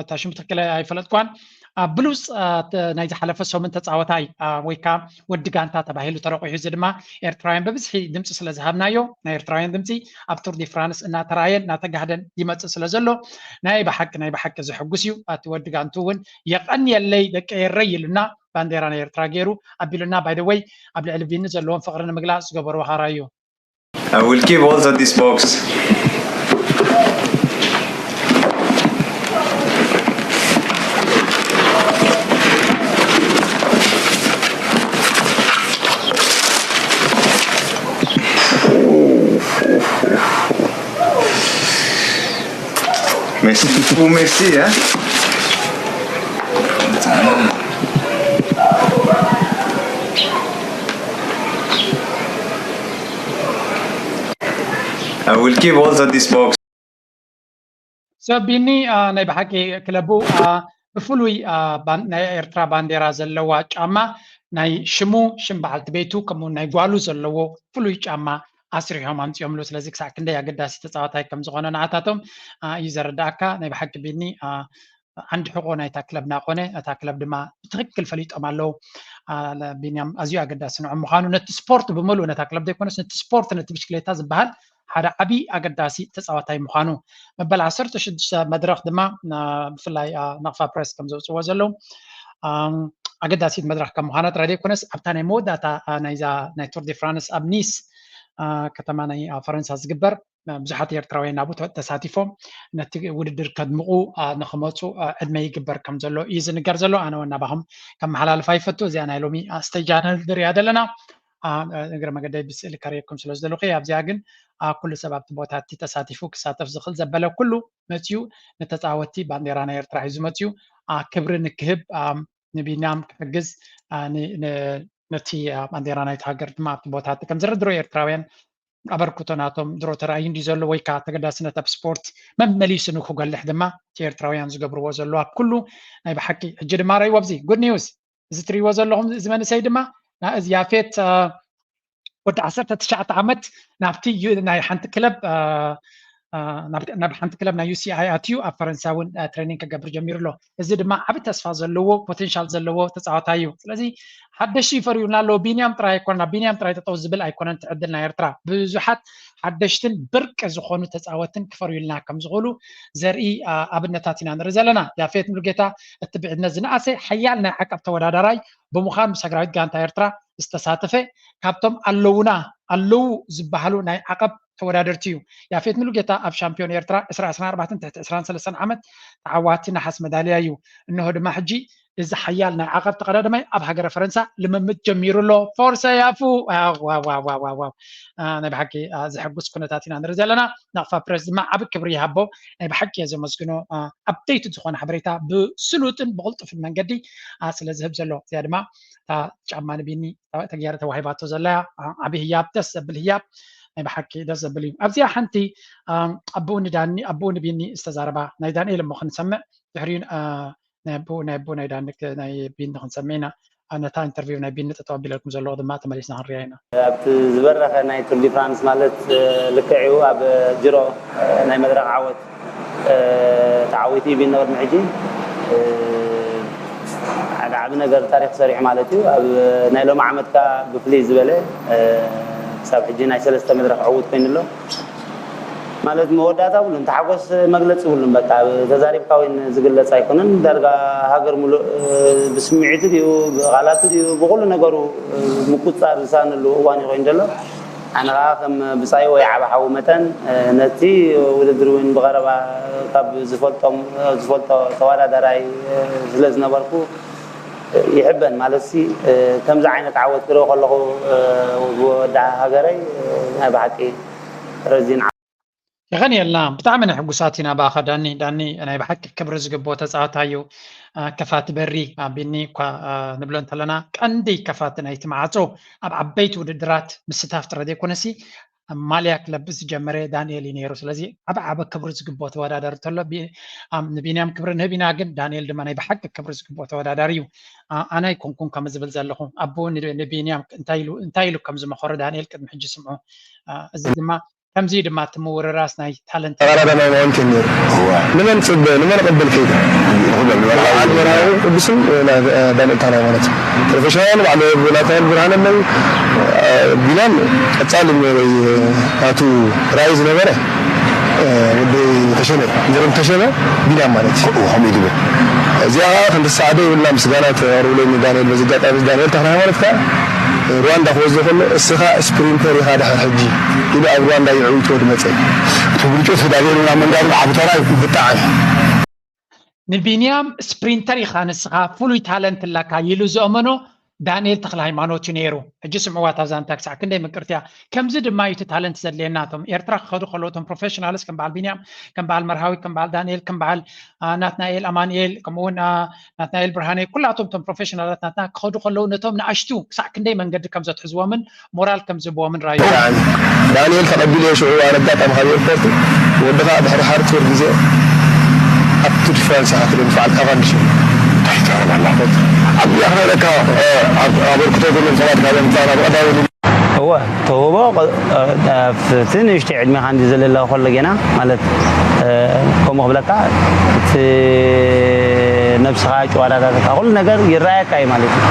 እታ ሽሙ ትክክል ኣይፈለጥኳን። ብሉፅ ናይ ዝሓለፈ ሰሙን ተፃወታይ ወይ ከዓ ወዲ ጋንታ ተባሂሉ ተረቂሑ። እዚ ድማ ኤርትራውያን ብብዝሒ ድምፂ ስለ ዝሃብናዮ ናይ ኤርትራውያን ድምፂ ኣብ ቱር ዲ ፍራንስ እናተራየን እናተጋህደን ይመፅእ ስለ ዘሎ ናይ ብሓቂ ናይ ብሓቂ ዘሐጉስ እዩ። እቲ ወዲ ጋንቱ እውን የቐንየለይ ደቂ ኤረይ ኢሉና ባንዴራ ናይ ኤርትራ ገይሩ ኣቢሉና። ባይደወይ ኣብ ልዕሊ ቢኒ ዘለዎም ፍቅሪ ንምግላፅ ዝገበርዎ ሃራዮ። I will give all the this box. Merci beaucoup, merci, hein. I will give all the this box. ሰብ ቢኒ ናይ ብሓቂ ክለቡ ብፍሉይ ናይ ኤርትራ ባንዴራ ዘለዋ ጫማ ናይ ሽሙ ሽም በዓልቲ ቤቱ ከምኡ ናይ ጓሉ ዘለዎ ፍሉይ ጫማ ኣስሪሖም ኣምፂኦምሉ። ስለዚ ክሳዕ ክንደይ ኣገዳሲ ተፃዋታይ ከም ዝኾነ ንዓታቶም እዩ ዘረዳእካ። ናይ ብሓቂ ቢኒ ዓንዲ ሕቆ ናይታ ክለብና ኮነ፣ እታ ክለብ ድማ ብትክክል ፈሊጦም ኣለዉ። ቢንያም ኣዝዩ ኣገዳሲ ንዖም ምዃኑ፣ ነቲ ስፖርት ብምሉእ፣ ነታ ክለብ ዘይኮነስ ነቲ ስፖርት፣ ነቲ ብሽክሌታ ዝበሃል ሓደ ዓብዪ ኣገዳሲ ተፃዋታይ ምዃኑ፣ መበል ዓሰርተ ሽዱሽተ መድረኽ ድማ ብፍላይ ናቕፋ ፕሬስ ከም ዘውፅዎ ዘለዉ ኣገዳሲት መድረኽ ከም ምዃና ጥራይ ዘይኮነስ ኣብታ ናይ መወዳእታ ናይዛ ናይ ቱር ዲ ፍራንስ ኣብ ኒስ ከተማ ናይ ፈረንሳ ዝግበር ብዙሓት ኤርትራውያን ናብኡ ተሳቲፎም ነቲ ውድድር ከድምቑ ንክመፁ ዕድመ ይግበር ከም ዘሎ እዩ ዝንገር ዘሎ። ኣነ እውን ናባኹም ከመሓላልፋ ይፈቱ። እዚኣ ናይ ሎሚ ስቴጃ ንሪኣ ዘለና እግረ መገደይ ብስእሊ ከርእየኩም ስለ ዝደለኹ ኣብዚኣ ግን ኩሉ ሰብ ኣብቲ ቦታ እቲ ተሳቲፉ ክሳተፍ ዝኽእል ዘበለ ኩሉ መፅዩ ንተፃወቲ ባንዴራ ናይ ኤርትራ ሒዙ መፅዩ ክብሪ ንክህብ ንቢንያም ክሕግዝ ነቲ ባንዴራ ናይቲ ሃገር ድማ ኣብቲ ቦታ እቲ ከም ዝረድሮ ኤርትራውያን ኣበርክቶ ናቶም ድሮ ተራእዩ እንዲ ዘሎ ወይ ከዓ ተገዳስነት ኣብ ስፖርት መመሊሱ ንክጎልሕ ድማ እቲ ኤርትራውያን ዝገብርዎ ዘሎ ኣብ ኩሉ ናይ ብሓቂ ሕጂ ድማ ረእይዎ ኣብዚ ጉድ ኒውስ እዚ ትሪእዎ ዘለኹም እዚ መንእሰይ ድማ እዚ ያፌት ወዲ ዓሰርተ ትሽዓተ ዓመት ናብቲ ናይ ሓንቲ ክለብ ናብ ሓንቲ ክለብ ናይ ዩሲኣይ ኣትዩ ኣብ ፈረንሳ እውን ትሬኒንግ ክገብር ጀሚሩ ኣሎ። እዚ ድማ ዓብ ተስፋ ዘለዎ ፖቴንሻል ዘለዎ ተፃዋታይ እዩ። ስለዚ ሓደሽቲ ይፈርዩልና ኣለዎ። ቢንያም ጥራይ ኣይኮነን፣ ቢንያም ጥራይ ጠጠው ዝብል ኣይኮነን ትዕድል ናይ ኤርትራ ብዙሓት ሓደሽትን ብርቂ ዝኾኑ ተፃወትን ክፈርዩልና ከም ዝኽእሉ ዘርኢ ኣብነታት ኢና ንርኢ ዘለና። ያፌት ሙሉጌታ እቲ ብዕድመ ዝነኣሰ ሓያል ናይ ዓቀብ ተወዳዳራይ ብምዃን ምስ ሃገራዊት ጋንታ ኤርትራ ዝተሳተፈ ካብቶም ኣለውና ኣለዉ ዝበሃሉ ናይ ዓቐብ ተወዳደርቲ እዩ። ያፌት ሙሉጌታ ኣብ ሻምፒዮን ኤርትራ ዕስራ ዕስራን ኣርባዕተን ትሕቲ ዕስራን ሰለስተን ዓመት ተዓዋቲ ነሓስ መዳልያ እዩ። እንሆ ድማ ሕጂ እዚ ሓያል ናይ ዓቐብ ተቐዳዳማይ ኣብ ሃገረ ፈረንሳ ልምምድ ጀሚሩ ኣሎ። ፎርሰ ያፉ! ዋው፣ ዋው፣ ዋው፣ ዋው፣ ዋው፣ ዋው። አ፣ ናይ ብሓቂ፣ አ፣ ዘሐጉስ ኩነታት ኢና ንርኢ ዘለና። ናቕፋ ፕረስ ድማ ዓቢ ክብሪ ይሃቦ። ናይ ብሓቂ እየ ዘመስግኖ። አ፣ ኣፕዴት ዝኾነ ሓበሬታ ብስሉጥን ብቕልጡፍን መንገዲ፣ አ፣ ስለ ዝህብ ዘሎ። እዚኣ ድማ እታ ጫማ ንቢኒ ተገይራ ተዋሂባቶ ዘላ፣ አ፣ ዓቢ ህያብ፣ ደስ ዘብል ህያብ። ናይ ብሓቂ ደስ ዘብል እዩ። ኣብዚኣ ሓንቲ፣ አ፣ ኣቦኡ ንዳኒ፣ ኣቦኡ ንቢኒ ዝተዛረባ ናይ ዳንኤል እሞ ክንሰምዕ፣ ድሕሪኡ፣ አ፣ ናይ ኣቦኡ፣ ናይ ኣቦኡ ናይ ዳኒ ክ-፣ ናይ ቢኒ ክንሰምዕ ኢና። አ፣ ነታ ኢንተርቪው ናይ ቢኒ ጠጠው ኣቢለልኩም ዘለኹ ድማ ተመሊስና ክንሪኣ ኢና። ኣብቲ ዝበረኸ ናይ ቱር ዲ ፍራንስ ማለት፣ እ፣ ልክዕ እዩ፣ ኣብ ጅሮ፣ እ፣ ናይ መድረኽ ዓወት፣ እ፣ ተዓዊቱ እዩ ቢኒ ቅድሚ ሕጂ። እ፣ ሓደ ዓቢ ነገር ታሪኽ ሰሪሑ ማለት እዩ። ኣብ ናይ ሎሚ ዓመት ከኣ ብፍልይ ዝበለ፣ እ፣ ክሳብ ሕጂ ናይ ሰለስተ መድረኽ ዕዉት ኮይኑ ኣሎ። ማለት መወዳእታ ብሉን፣ ተሓጎስ መግለጺ ብሉን። በቃ፣ ተዛሪብካ ወይ ዝግለጽ ኣይኮነን። ዳርጋ ሃገር ሙሉእ፣ እ፣ ብስምዒቱ ድዩ፣ ብቓላቱ ድዩ፣ ብኹሉ ነገሩ፣ እ፣ ምቁጽጻር ዝሳነሉ እዋን እዩ ኮይኑ ዘሎ። ኣነ ኸኣ ከም ብጻይ ወይ ዓቢ ሓው መጠን፣ እ፣ ነቲ ውድድር እውን ብቐረባ ካብ ዝፈልጦም፣ ዝፈልጦ ተወዳዳራይ፣ እ፣ ስለ ዝነበርኩ፣ እ፣ ይሕበን። ማለትሲ፣ እ፣ ከምዚ ዓይነት ዓወት ክርኢ ከለኹ፣ እ፣ ወዲ ሃገረይ፣ እ፣ ናይ ብሓቂ ረዚን የቐንየልና። ብጣዕሚ ናይ ሕጉሳት ኢና ብኣኻ ዳኒ። ዳኒ ናይ ብሓቂ ክብሪ ዝግብኦ ተጻዋታይ እዩ። አ፣ ከፋቲ በሪ፣ አ፣ ቢኒ እኳ፣ አ፣ ንብሎ እንተለና ቀንዲ ከፋቲ ናይቲ ማዕጾ ኣብ ዓበይቲ ውድድራት ምስታፍ ጥረ ዘይኮነሲ ኣብ ማልያ ክለብ ዝጀመረ ዳንኤል እዩ ነይሩ። ስለዚ ዓብ ዓብ ክብሪ ዝግብኦ ተወዳዳሪ እንተሎ ቢ-፣ ኣም፣ ንቢንያም ክብሪ ንህብ ኢና፣ ግን ዳንኤል ድማ ናይ ብሓቂ ክብሪ ዝግብኦ ተወዳዳሪ እዩ። አ-፣ ኣነ ኣይኮንኩን ከም ዝብል ዘለኹ። ኣቦኡ ን-፣ ንቢንያም እንታይ ኢሉ፣ እንታይ ኢሉ ከም ዝመኸሮ ዳንኤል ቅድሚ ሕጂ ስምዑ። አ፣ እዚ ድማ ከምዚ ድማ እቲ ምውርራስ ናይ ታለንት ተቐዳዳማይ ማውንቴን ነይሩ። እዋ። ንመን ጽበ፣ ንመን ቀበል ከይደ? ንኹሎም ንበዓል ንበዓል መርሃዊ ቅዱስን፣ እ፣ ና-፣ እ፣ ዳንኤል ተኽለ ሃይማኖት። ፕሮፌሽናል በዓል ናትናኤል ብርሃነ ኣለዉ። እ፣ ቢንያም ቀጻሊ ወይ፣ እ፣ ናቱ ራእይ ዝነበረ፣ እ፣ ወዲ ተሸመ፣ ዘርም ተሸመ፣ ቢንያም ማለት እዩ። እዎ፣ ከምኡ ይግበር። እዚኣ ኸዓ ክንርሳዕ ዶ የብልና፣ ምስጋና ተቕርብለይ ንዳንኤል። በዚ ኣጋጣሚ ዳንኤል ተኽለ ሃይማኖት ከኣ ሩዋንዳ ክወስዶ ከሎ፣ "እስኻ ስፕሪንተር ኢኻ ድሕሪ ሕጂ" ኢሉ ኣብ ሩዋንዳ የዕዊትዎ ዝመጸ እዩ። እቲ ብልጩት ዳንኤል እውን ኣብ መንጋሩ ዓቢ ተራ ብጣዕሚ። ንቢንያም ስፕሪንተር ኢኻ ንስኻ፣ ፍሉይ ታለንት ኣለካ ኢሉ ዘእመኖ ዳንኤል ተኽለ ሃይማኖት እዩ ነይሩ። ሕጂ ስምዕዋ እታ ዛንታ ክሳዕ ክንደይ ምቅርቲ እያ። ከምዚ ድማ እዩ እቲ ታለንት ዘድልየና። እቶም ኤርትራ ክኸዱ ከለዉ እቶም ፕሮፌሽናልስ ከም በዓል ቢንያም፣ ከም በዓል መርሃዊ፣ ከም በዓል ዳንኤል፣ ከም በዓል፣ አ፣ ናትናኤል ኣማኑኤል፣ ከምኡ እውን፣ አ፣ ናትናኤል ብርሃነ፣ ኩላቶም እቶም ፕሮፌሽናላት ናትና ክኸዱ ከለዉ ነቶም ንኣሽቱ ክሳዕ ክንደይ መንገዲ ከም ዘትሕዝዎምን ሞራል ከም ዝህብዎምን ራእዩ። ዳንኤል ተቐቢለዮ ሽዑ ኣረጋጣሚ ካብ ኤርፖርት ወዲ ኸዓ ድሕሪ ሃርድ ወርክ ግዜ ኣብ ቱር ዲ ፍራንስ ኢኻ ትብል በዓል ካቫንድሽ እዩ። እንታይ ትዛረብ ኣለኻ? ኣብ ኣኽረረካ፣ እ፣ ኣብ-፣ ኣበርክቶ ዘለዎም ሰባት ካብ ምጻና ብቐዳሚ እወ፣ ተውህቦ፣ ኣብቲ ንእሽተይ ዕድሜኻ እንዲ ዘለላ ከሎ ጌና፣ ማለት፣ ከምኡ ክብለካ፣ እቲ ነብስኻ፣ ጨዋዳታትካ፣ ኩሉ ነገር ይረኣየካ እዩ ማለት እዩ።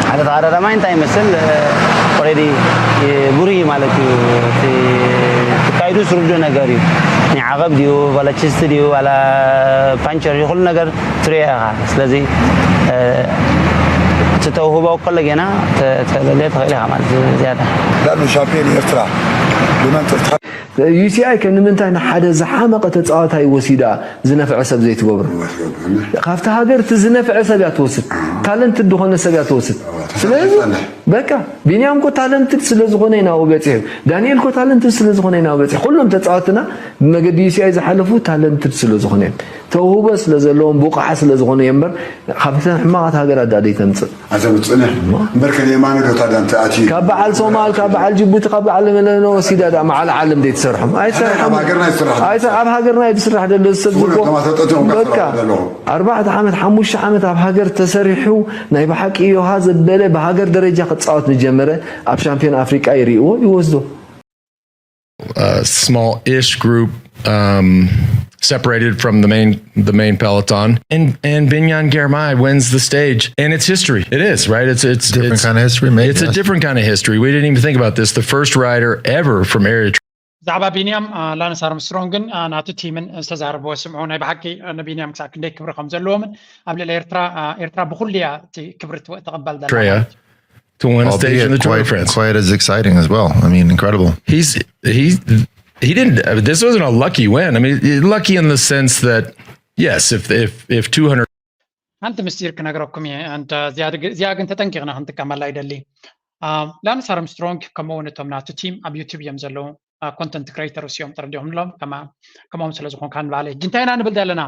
ሓደ ተቐዳዳማይ እንታይ ይመስል፣ ኦልሬዲ ብሩህ እዩ ማለት እዩ። እቲ ትካይዱ ስርዶ ነገር እዩ። ናይ ዓቐብ ድዩ፣ ዋላ ችስት ድዩ፣ ዋላ ፓንቸር ድዩ፣ ኩሉ ነገር ትሪኦ ኢኻ። ስለዚ እቲ ተውህቦ ከሎ ጌና ተለልዮ ትኽእል ኢኻ ማለት እዩ። ዝያዳ ላሉ ሻምፒዮን ኤርትራ ብመንፅር ዩሲኣይ ከ ንምንታይ ንሓደ ዝሓመቐ ተፃዋታይ ወሲዳ ዝነፍዐ ሰብ ዘይትገብሮ? ካብቲ ሃገር እቲ ዝነፍዐ ሰብ እያ ትወስድ፣ ታለንትድ ዝኾነ ሰብ እያ ትወስድ። ስለዚ በቃ ቢንያም ኮ ታለንትድ ስለ ዝኾነ ኢና በፂሑ፣ ዳንኤል ኮ ታለንትድ ስለ ዝኾነ ኢና በፂሑ። ኩሎም ተፃወትና ብመገዲ ዩሲኣይ ዝሓለፉ ታለንትድ ስለ ዝኾነ እዮም። ተውህቦ ስለ ዘለዎም ብቑዓ ስለ ዝኾኑ እዮም እምበር ካብተን ሕማቓት ሃገራት ዳ ደይተምፅእ። ኣዘምፅእነ እምበር ከደ የማነ ዶ ታዲያ እንተ ኣትዩ ካብ በዓል ሶማል ካብ በዓል ጅቡቲ ካብ በዓል መለኖ ወሲዳ ዳ መዓል ዓለም ደይትሰርሖም ኣይሰርሖም። ኣብ ሃገርና ይስራሕ ኣይተ ኣብ ሃገርና እዩ ዝስራሕ ዘሎ እዚ ሰብ ዝኮ ተማሰጠት እዮም በቃ ከሰርሑ ዘለኹ ኣርባዕተ ዓመት ሓሙሽተ ዓመት ኣብ ሃገር ተሰሪሑ ናይ ብሓቂ ዮሃ ዘበለ ብሃገር ደረጃ ክፃወት ንጀመረ ኣብ ሻምፒዮን ኣፍሪቃ ይርእዎ ይወስዶ። A small-ish group um, separated from the main the main peloton. And and Binyan Girmay wins the stage, and it's history. It is, right? It's it's Different it's, kind of history, maybe. It's a That's- different kind of history. We didn't even think about this. The first rider ever from Eritrea. ብዛዕባ ቢንያም ላንስ ኣርምስትሮንግን ናቱ ቲምን ዝተዛረብዎ ስምዑ። ናይ ብሓቂ ንቢንያም ክሳብ ክንደይ ክብሪ ከም ዘለዎምን ኣብ ልዕሊ ኤርትራ ኤርትራ ብኩሉ እያ እቲ ክብሪ ትቕበል ዘላ Eritrea to win a stage in the Albeit Tour de quite, France. Quite as exciting as well. I mean, incredible. He's he he didn't. Uh, this wasn't a lucky win. I mean, lucky in the sense that yes, if if if two hundred ሓንቲ ምስጢር ክነግረኩም እየ። ኣንተ እዚኣ ድግ- እዚኣ ግን ተጠንቂቕና ክንጥቀመላ ይደሊ። ላንስ ኣርምስትሮንግ ከምኡ እውን እቶም ናቱ ቲም ኣብ ዩቱብ እዮም ዘለዉ። ኮንተንት ክሬተርስ እዮም ጥርዲኦም ንሎም ከምኦም ስለ ዝኾንካ ንባለ ሕጂ እንታይ ኢና ንብል ዘለና?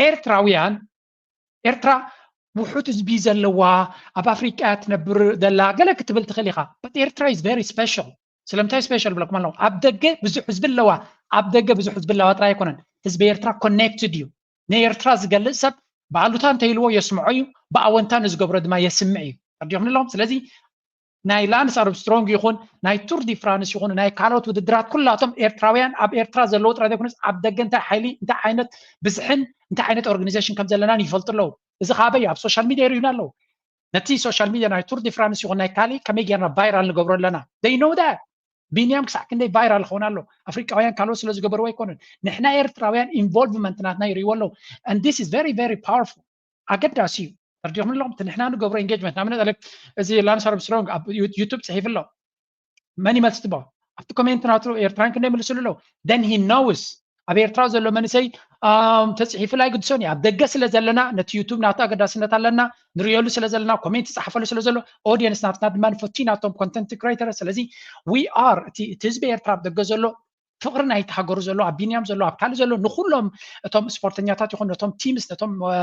ኤርትራውያን ኤርትራ ውሑድ ህዝቢ ዘለዋ ኣብ ኣፍሪቃ እያ ትነብር ዘላ ገለ ክትብል ትኽእል ኢኻ። But ኤርትራ is very special። ስለምንታይ ስፔሻል ብለኩም ኣለኹ? ኣብ ደገ ብዙሕ ህዝቢ ኣለዋ። ኣብ ደገ ብዙሕ ህዝቢ ኣለዋ ጥራይ ኣይኮነን። ህዝቢ ኤርትራ ኮኔክትድ እዩ። ንኤርትራ ዝገልጽ ሰብ ብኣሉታ እንተኢልዎ የስምዖ እዩ፣ ብኣወንታ ንዝገብሮ ድማ የስምዕ እዩ። ተረዲኹም ኣለኹም? ስለዚ ናይ ላንስ ኣርምስትሮንግ ይኹን ናይ ቱር ዲ ፍራንስ ይኹን ናይ ካልኦት ውድድራት ኩላቶም ኤርትራውያን ኣብ ኤርትራ ዘለዉ ጥራይ ዘይኮነስ ኣብ ደገ እንታይ ሓይሊ እንታይ ዓይነት ብዝሕን እንታይ ዓይነት ኦርጋኒዜሽን ከም ዘለናን ይፈልጡ ኣለዉ። እዚ ካበይ ኣብ ሶሻል ሚድያ ይርእዩና ኣለዉ። ነቲ ሶሻል ሚድያ ናይ ቱር ዲ ፍራንስ ይኹን ናይ ካሊእ ከመይ ጌርና ቫይራል ንገብሮ ኣለና? They know that። ቢንያም ክሳዕ ክንደይ ቫይራል ክኸውን ኣሎ? ኣፍሪቃውያን ካልኦት ስለ ዝገበርዎ ኣይኮነን። ንሕና ኤርትራውያን ኢንቮልቭመንት ናትና ይርእይዎ ኣለዉ። And this is very very powerful። ኣገዳሲ እዩ። ተርዲኹም ኣለኹም? እቲ ንሕና ንገብሮ ኢንጌጅመንት ንኣብነት ኣለ እዚ ላንስ ኣርምስትሮንግ ኣብ ዩ- ዩቱብ ፅሒፍ ኣሎ። መን ይመልስ ትቦ ኣብቲ ኮሜንት ናቱ ኤርትራን ክንደይ መልስሉ ኣለዉ። Then he knows ኣብ ኤርትራ ዘሎ መንእሰይ ኣም፣ ተፅሒፉ ኣይግድሶን እዩ። ኣብ ደገ ስለ ዘለና ነቲ ዩቱብ ናቱ ኣገዳስነት ኣለና ንሪኦሉ ስለ ዘለና ኮሜንት ይፅሓፈሉ ስለ ዘሎ ኦዲየንስ ናትና ድማ ንፈቱ ናቶም ኮንተንት ክሬተር። ስለዚ we are እቲ እቲ ህዝቢ ኤርትራ ኣብ ደገ ዘሎ ፍቕሪ ናይቲ ሃገሩ ዘሎ ኣብ ቢንያም ዘሎ ኣብ ካልእ ዘሎ ንኩሎም እቶም ስፖርተኛታት ይኹን ነቶም ቲምስ ነቶም እ፣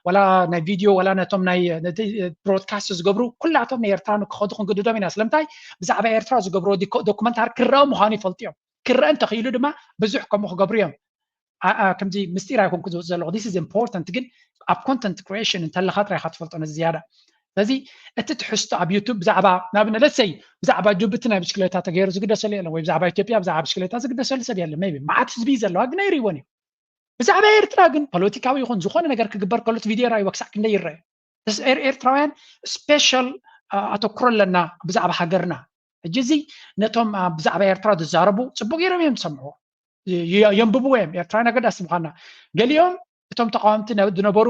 ዋላ ናይ ቪድዮ ዋላ ነቶም ናይ ነቲ ብሮድካስት ዝገብሩ ኩላቶም ንኤርትራ ንክኸዱ ክንግድዶም ኢና። ስለምንታይ ብዛዕባ ኤርትራ ዝገብርዎ ዲኮ- ዶኩመንታሪ ክረአ ምዃኑ ይፈልጡ እዮም። ክረአ እንተኽኢሉ ድማ ብዙሕ ከምኡ ክገብሩ እዮም። ኣ- ኣ- ከምዚ ምስጢር ኣይኮንኩ ዝወፅ ዘለኹ this is important ግን ኣብ ኮንተንት ክሪኤሽን እንተለካ ጥራይ ኢኻ ትፈልጦ ነዚ ዝያዳ። ስለዚ እቲ ትሕዝቶ ኣብ ዩቱብ ብዛዕባ ንኣብነት ለሰይ ብዛዕባ ጅቡቲ ናይ ብሽክሌታ ተገይሩ ዝግደሰሉ የለን ወይ ብዛዕባ ኢትዮጵያ ብዛዕባ ብሽክሌታ ዝግደሰሉ ሰብ የለን። ሜቢ መዓት ህዝቢ እዩ ዘለዋ ግን ኣይርእይዎን እዩ። ብዛዕባ ኤርትራ ግን ፖለቲካዊ ይኹን ዝኾነ ነገር ክግበር ከሎ እቲ ቪድዮ ራእይዎ ክሳዕ ክንደይ ይረአ። ኤርትራውያን ስፔሻል ኣተኩሮ ኣለና ብዛዕባ ሃገርና። ሕጂ እዚ ነቶም ብዛዕባ ኤርትራ ዝዛረቡ ፅቡቅ ገይሮም እዮም ዝሰምዕዎ። የንብብዎ እዮም ኤርትራውያን ኣገዳሲ ምኳና። ገሊኦም እቶም ተቃወምቲ ዝነበሩ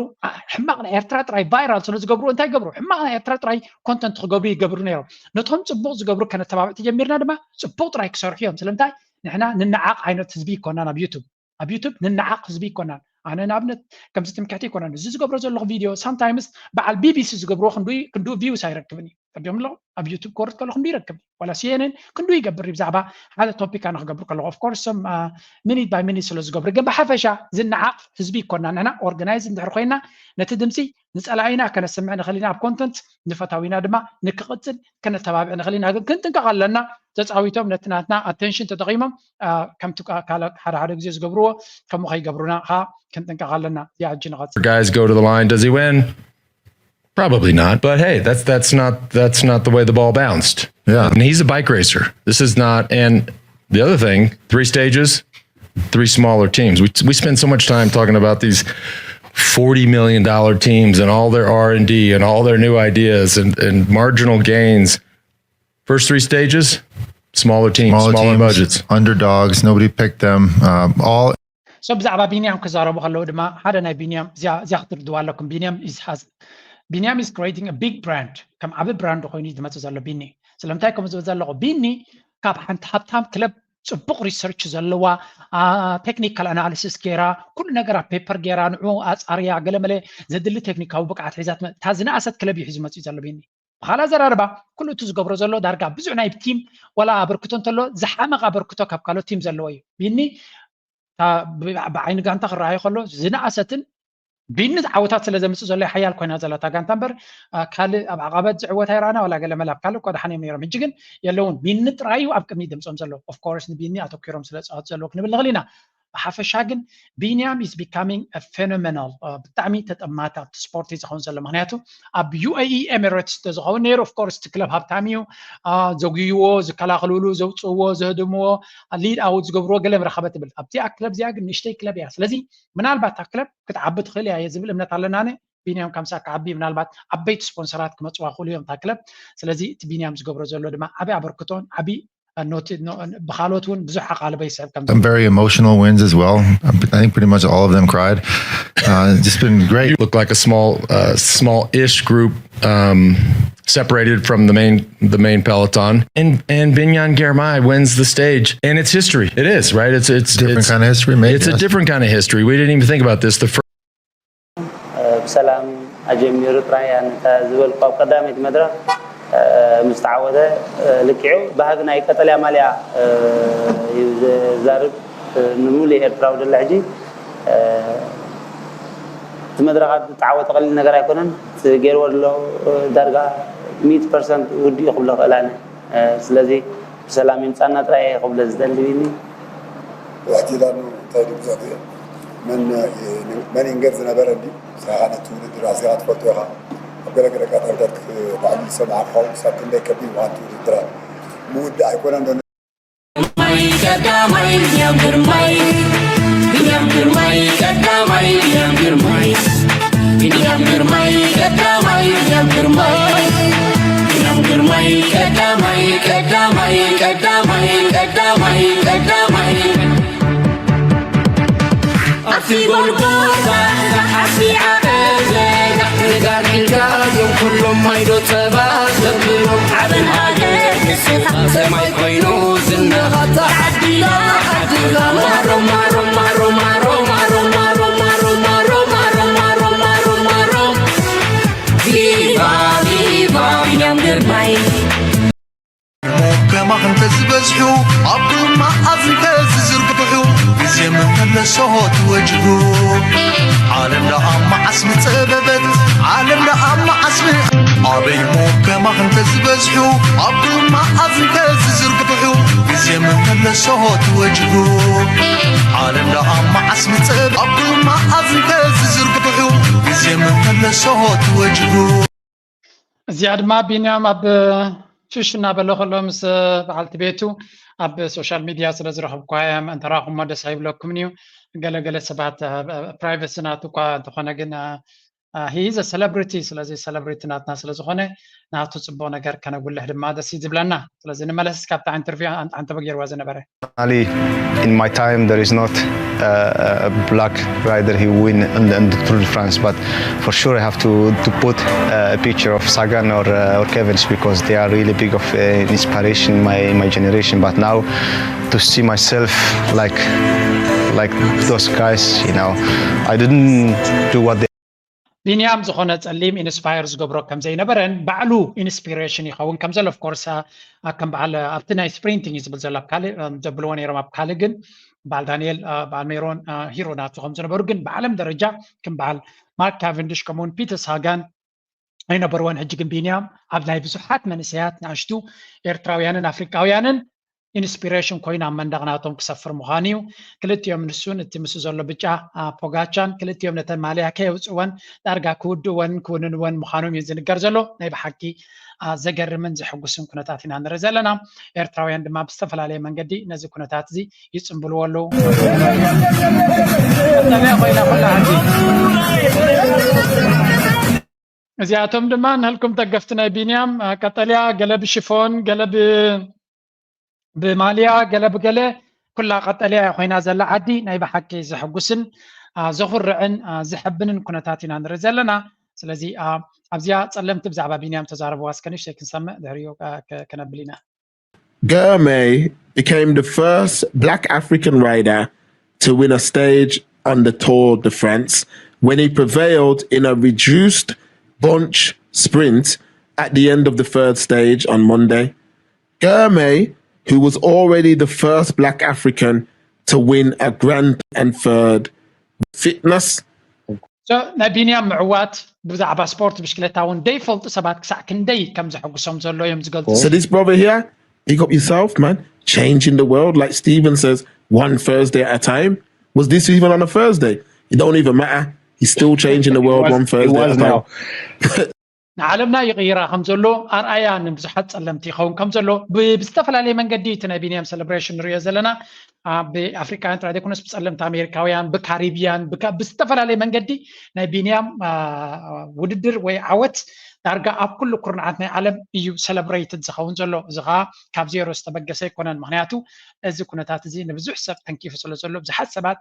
ሕማቅ ናይ ኤርትራ ጥራይ ቫይራል ስለ ዝገብርዎ እንታይ ይገብሩ? ሕማቅ ናይ ኤርትራ ጥራይ ኮንተንት ክገብሩ ይገብሩ ነይሮም። ነቶም ፅቡቅ ዝገብሩ ከነተባብዕ ተጀሚርና ድማ ፅቡቅ ጥራይ ክሰርሑ እዮም። ስለምንታይ ንሕና ንነዓቅ ዓይነት ህዝቢ ይኮናን ኣብ ዩቱብ ኣብ ዩቱብ ንነዓቅ ህዝቢ ይኮናን። ኣነ ንኣብነት ከምዚ ትምክሕቲ ይኮነን እዚ ዝገብሮ ዘለኹ ቪድዮ ሳምታይምስ በዓል ቢቢሲ ዝገብርዎ ክንዱ ክንዱ ቪውስ ኣይረክብን እዩ። ተርዲኦም ኣለኹ ኣብ ዩቱብ ክወርድ ከሎ ክንዱ ይረክብ ዋላ ሲኤንኤን ክንዱ ይገብር እዩ ብዛዕባ ሓደ ቶፒክ ኣነ ክገብር ከለኹ ኦፍኮርስ ም ሚኒት ባይ ሚኒት ስለ ዝገብሩ ግን ብሓፈሻ ዝነዓቅ ህዝቢ ይኮና ንሕና ኦርጋናይዝ እንድሕር ኮይና ነቲ ድምፂ ንፀላኢና ከነስምዕ ንኽእል ኢና ኣብ ኮንተንት ንፈታዊና ድማ ንክቕፅል ከነተባብዕ ንኽእል ኢና ግን ክንጥንቀቕ ኣለና። ተፃዊቶም ነቲ ናትና ኣቴንሽን ተጠቒሞም ከምቲ ካልእ ሓደ ሓደ ግዜ ዝገብርዎ ከምኡ ከይገብሩና ከዓ ክንጥንቀቕ ኣለና። እዚኣ ሕጂ ንቐፅል። Guys go to the line. Does he win? Probably not. But hey, that's that's not that's not the way the ball bounced. Yeah. And he's a bike racer. This is not, and the other thing, three stages, three smaller teams. We, we spend so much time talking about these forty million dollar teams and all their R and D and all their new ideas and, and marginal gains. First three stages, smaller teams, smaller, smaller teams, budgets. Underdogs, nobody picked them. Um, all so ብዛዕባ ቢንያም ክዛረቡ ከለዉ ድማ ሓደ ናይ ቢንያም እዚኣ ክትርድዋ ኣለኩም። ቢንያም is has ቢንያም is creating a big brand። ከም ዓቢ brand ኮይኑ እዩ ዝመጽእ ዘሎ ቢኒ። ስለምንታይ ከም ዝብል ዘለኹ ቢኒ ካብ ሓንቲ ሃብታም ክለብ ጽቡቕ research ዘለዋ technical analysis ገይራ ኩሉ ነገር ኣብ paper ገይራ ንዑ ኣጻርያ ገለመለ ዘድሊ ቴክኒካዊ ብቅዓት ሒዛ እታ ዝነኣሰት ክለብ እዩ ሒዙ መጽኡ ዘሎ ቢኒ። ብኻልእ ኣዘራርባ ኩሉ እቲ ዝገብሮ ዘሎ ዳርጋ ብዙሕ ናይ ቲም ዋላ ኣበርክቶ እንተሎ ዝሓመቕ ኣበርክቶ ካብ ካልኦት ቲም ዘለዎ እዩ። ቢኒ ብዓይኒ ጋንታ ክረኣዩ ከሎ ዝነኣሰትን ቢኒ ዓወታት ስለ ዘምፅእ ዘሎ ሓያል ኮይና ዘላ እታ ጋንታ እምበር ካልእ ኣብ ዓቐበት ዝዕወት ኣይረኣና ዋላ ገለ መለ ኣብ ካልእ እኳ ደሓን እዮም ነይሮም። ሕጂ ግን የለውን። ቢኒ ጥራይ እዩ ኣብ ቅድሚት ድምፆም ዘሎ። Of course ንቢኒ ኣተኪሮም ስለ ዝፃወቱ ዘለዉ ክንብል ንኽእል ኢና። ብሓፈሻ ግን ቢንያም is becoming a phenomenal ብጣዕሚ ተጠማቲ ኣብቲ ስፖርት እዩ ዝኸውን ዘሎ። ምክንያቱ ኣብ UAE Emirates ተዝኸውን ነይሩ of course እቲ ክለብ ሃብታም እዩ። ዘጉይዎ፣ ዝከላኸልሉ፣ ዘውፅእዎ፣ ዘህድምዎ፣ lead out ዝገብርዎ ገለ ምረኸበ ትብል። ኣብዚኣ ክለብ እዚኣ ግን ንእሽተይ ክለብ እያ። ስለዚ ምናልባት እታ ክለብ ክትዓቢ ትኽእል እያ እየ ዝብል እምነት ኣለና። ኣነ ቢንያም ካምሳ ክዓቢ ምናልባት ዓበይቲ ስፖንሰራት ክመፅዋ ክኽእሉ እዮም እታ ክለብ። ስለዚ እቲ ቢንያም ዝገብሮ ዘሎ ድማ ዓብዪ ኣበርክቶን ዓብዪ ብኻልኦት እውን ብዙሕ ኣቓልቦ ይስዕብ ከም Some very emotional wins as well. I think pretty much all of them cried. Uh, it's just been great. You look like a small, uh, small-ish group, um, separated from the main the main peloton. And and Binyan Girmay wins the stage, and it's history. It is, right? It's it's Different it's, kind of history, maybe. it's a different kind of history. We didn't even think about this the first. ብሰላም ኣጀሚሩ ጥራይ ኣነ ዝበልኩ ኣብ ቀዳመይቲ መድረኽ ምስ ተዓወተ ልክዑ ባህጊ ናይ ቀጠልያ ማልያ እዩ ዘዛርብ። ንምሉእ ኤርትራዊ ደሎ ሕጂ እቲ መድረኻት ዝተዓወተ ቀሊል ነገር ኣይኮነን። እቲ ገይርዎ ዘሎ ዳርጋ ሚእቲ ፐርሰንት ውዲኡ ክብሎ ክእል ኣነ። ስለዚ ብሰላም ይምፃና ጥራይ እየ ክብሎ ዝደሊ ቢኒ። ውሕቲ ኢላኑ እንታይ ድዩ ብዙሕ ግዜ መን መን ይንገር ዝነበረ እንድዩ። ንስኻ ነቲ ውድድር ኣዚኻ ትፈልጦ ኢኻ። ኣብ ገለ ገለ ኣጋጣሚታት ባዕሉ ዝሰምዓ ክኸውን ክሳብ ክንደይ ከቢድ ምዃን እቲ ውድድራት ምውዳእ ኣይኮነን ዶ። ግርማይ ቀዳማይ ቢንያም ግርማይ ቢንያም ግርማይ ቀዳማይ ቢንያም ግርማይ ቢንያም ግርማይ ቀዳማይ ቢንያም ግርማይ ቢንያም ግርማይ ቀዳማይ ቀዳማይ ቀዳማይ ቀዳማይ ቀዳማይ ኣብቲ ጎልጎታ ሓሲዓ ቀዘጋ ርጋድ ኢልካዮም ኩሎም ማይዶ ጸባ ዘብሎም ዓብን ሃገር ንስኻ ሰማይ ኮይኑ ዝነኻ ተዓዲላ ዓድኻ ማሮ ማሮ ማሮ ማሮ ማሮ ማሮ ማሮ ማሮ ማሮ ማሮ ማሮ ማሮ ቪቫ ቪቫ ቢንያም ግርማይ ከማኽ እንተዝበዝሑ ኣብ ኩሉ መኣዝ እንተዝዝርግሑ ግዜ ምመለሶ ትወጅሁ ዓለም ደኣ መዓስ ምጸበበት ዓለም ደኣ መዓስ ም ኣበይ እሞ ከማኽ እንተዝበዝሑ ኣብ ኩሉ መኣዝ እንተዝዝርግሑ ግዜ ምመለሶ ትወጅሁ ዓለም ደኣ መዓስ ምጸበ ኣብ ኩሉ መኣዝ እንተዝዝርግሑ ግዜ ምመለሶ ትወጅሁ እዚኣ ድማ ቢንያም ኣብ ሽሽ እናበለ ከሎ ምስ በዓልቲ ቤቱ ኣብ social media ስለ ዝረኸብኳ እያ ምእንቲ ረኣኹሞ ደስ ኣይብለኩምን እዩ። ገለገለ ሰባት privacy ናቱ እኳ እንተኾነ ግን he is a celebrity ስለዚ celebrity ናትና ስለ ዝኾነ ናቱ ፅቡቕ ነገር ከነጉልሕ ድማ ደስ እዩ ዝብለና። ስለዚ ንመለስ ካብታ interview ኣንተበ ገይርዋ ዝነበረ Ali, in my time, there is not uh, a black rider who win in the, in the Tour de France, but for sure I have to, to put uh, a picture of Sagan or, uh, or Cavendish because they are really big of uh, inspiration in my, in my generation. But now to see myself like like those guys, you know, I didn't do what they ቢንያም ዝኾነ ጸሊም ኢንስፓየር ዝገብሮ ከም ዘይነበረን ባዕሉ ኢንስፒሬሽን ይኸውን ከም ዘሎ of course ከም በዓል ኣብቲ ናይ sprinting እዩ ዝብል ዘሎ ኣብ ካልእ ዘብልዎ ነይሮም ኣብ ካልእ ግን በዓል ዳንኤል በዓል ሜሮን ሂሮ ናቱ ከም ዝነበሩ ግን ብዓለም ደረጃ ከም በዓል ማርክ ካቨንዲሽ ከምኡውን ፒተር ሳጋን ኣይነበርዎን። ሕጂ ግን ቢንያም ኣብ ናይ ብዙሓት መንእሰያት ንኣሽቱ ኤርትራውያንን ኣፍሪቃውያንን ኢንስፒሬሽን ኮይኑ ኣብ መንደቕ ናቶም ክሰፍር ምዃኑ እዩ። ክልቲኦም፣ ንሱን እቲ ምስ ዘሎ ብጫ ፖጋቻን ክልቲኦም ነተን ማልያ ከየውፅወን ዳርጋ ክውድእወን ክውንንወን ምዃኖም እዩ ዝንገር ዘሎ። ናይ ብሓቂ ዘገርምን ዘሐጉስን ኩነታት ኢና ንርኢ ዘለና። ኤርትራውያን ድማ ብዝተፈላለየ መንገዲ ነዚ ኩነታት እዚ ይፅምብልዎ ኣለዉ። እዚኣቶም ድማ ንህልኩም ደገፍቲ ናይ ቢንያም፣ ቀጠልያ፣ ገለ ብሽፎን፣ ገለ ብማልያ፣ ገለ ብገለ፣ ኩላ ቀጠልያ ኮይና ዘላ ዓዲ ናይ ብሓቂ ዘሐጉስን ዘኹርዕን ዘሐብንን ኩነታት ኢና ንርኢ ዘለና። ስለዚ ኣብዚኣ ጸለምቲ ብዛዕባ ቢንያም ተዛረብዋ እስከ ንእሽተይ ክንሰምዕ፣ ድሕሪኡ ከነብል ኢና። Germay became the first black African rider to win a stage on the Tour de France when he prevailed in a reduced bunch sprint at the end of the third stage on Monday. Germay, who was already the first black African to win a Grand and third fitness. So ናይ ቢንያም ምዕዋት ብዛዕባ ስፖርት ብሽክለታ እውን ደይፈልጡ ሰባት ክሳዕ ክንደይ ከም ዘሐጉሶም ዘሎ እዮም ዝገልጹ። So this brother here, big up yourself, man. Changing the world, like Steven says, one Thursday at a time. Was this even on a Thursday? It don't even matter. He's still changing the world one Thursday at a time. ንዓለምና ይቕይራ ከም ዘሎ ኣርኣያ ንብዙሓት ጸለምቲ ይኸውን ከም ዘሎ ብዝተፈላለየ መንገዲ እቲ ናይ ቢንያም ሴሌብሬሽን ንሪኦ ዘለና። ብኣፍሪካውያን ጥራይ ዘይኮነስ ብጸለምቲ ኣሜሪካውያን፣ ብካሪቢያን፣ ብዝተፈላለየ መንገዲ ናይ ቢንያም ውድድር ወይ ዓወት ዳርጋ ኣብ ኩሉ ኩርናዓት ናይ ዓለም እዩ ሴሌብሬትድ ዝኸውን ዘሎ። እዚ ከዓ ካብ ዜሮ ዝተበገሰ ኣይኮነን። ምክንያቱ እዚ ኩነታት እዚ ንብዙሕ ሰብ ተንኪፉ ስለ ዘሎ ብዙሓት ሰባት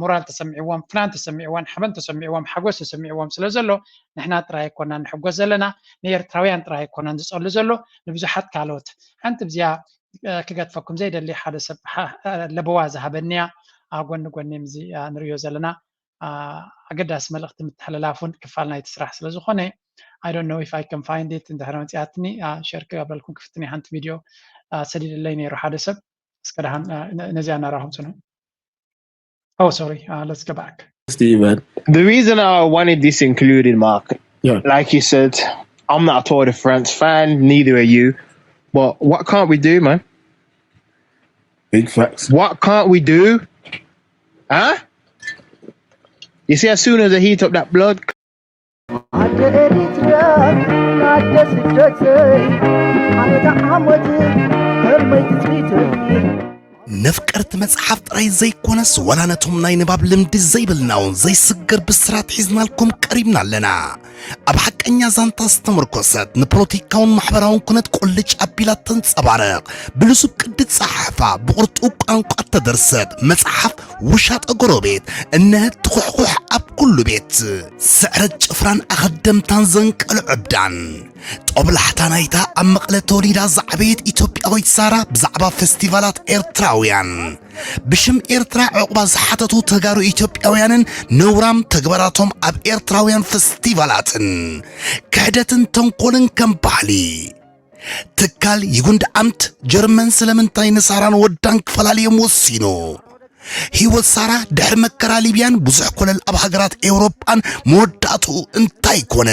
ሞራል ተሰሚዕዎም፣ ፍናን ተሰሚዕዎም፣ ሓበን ተሰሚዕዎም፣ ሓጎስ ተሰሚዕዎም ስለ ዘሎ ንሕና ጥራይ ኣይኮናን ንሕጎስ ዘለና፣ ንኤርትራውያን ጥራይ ኣይኮናን ዝጸሉ ዘሎ፣ ንብዙሓት ካልኦት። ሓንቲ ብዚኣ ክገድፈኩም ዘይደሊ ሓደ ሰብ ለበዋ ዝሃበኒያ ጎኒ ጎኒ ምዚ ንሪዮ ዘለና ኣገዳሲ መልእኽቲ ምትሕልላፍ እውን ክፋል ናይቲ ስራሕ ስለ ዝኾነ I don't know if I can find it እንድሕር መፅኣትኒ ሸር ክገብረልኩም ክፍትኒ ሓንቲ ቪድዮ ሰዲድለይ ነይሩ ሓደ ሰብ እስከ ደሓን ነዚኣ እናረኸም ፅንሑ Oh, sorry. Uh, let's go back. Steven. The reason I wanted this included, Mark, yeah. Like you said, I'm not a Tour de France fan, neither are you. But what can't we do, man? Big facts. What can't we do? Huh? You see, as soon as I heat up that blood, ነፍቀርቲ መጽሓፍ ጥራይ ዘይኮነስ፣ ዋላ ነቶም ናይ ንባብ ልምዲ ዘይብልና እውን ዘይስገር ብስራት ሒዝናልኩም ቀሪብና ኣለና። ኣብ ሓቀኛ ዛንታ ዝተመርኮሰት፣ ንፖለቲካውን ማሕበራውን ኩነት ቁልጭ ኣቢላ ተንጸባርቕ፣ ብልሱብ ቅዲ ጸሓሕፋ፣ ብቕርጡው ቋንቋ እተደርሰት መጽሓፍ ውሻጠ ጎረቤት፣ እነሀ ትኹሕኹሕ ኣብ ኩሉ ቤት። ስዕረት ጭፍራን ኣኸደምታን ዘንቀሎ ዕብዳን። ጦብላሕታ ናይታ ኣብ መቐለ ተወሊዳ ዝዓበየት ኢትዮጵያዊት ሳራ ብዛዕባ ፈስቲቫላት ኤርትራውያን፣ ብሽም ኤርትራ ዕቑባ ዝሓተቱ ተጋሩ ኢትዮጵያውያንን ነውራም ተግባራቶም ኣብ ኤርትራውያን ፈስቲቫላትን፣ ክሕደትን ተንኮልን ከም ባህሊ። ትካል ይጉንድ ኣምት ጀርመን ስለምንታይ ንሳራን ወዳን ክፈላልዮም ወሲኑ? ህይወት ሳራ ድሕሪ መከራ ሊብያን ብዙሕ ኮለል ኣብ ሃገራት ኤውሮጳን መወዳእትኡ እንታይ ኮነ?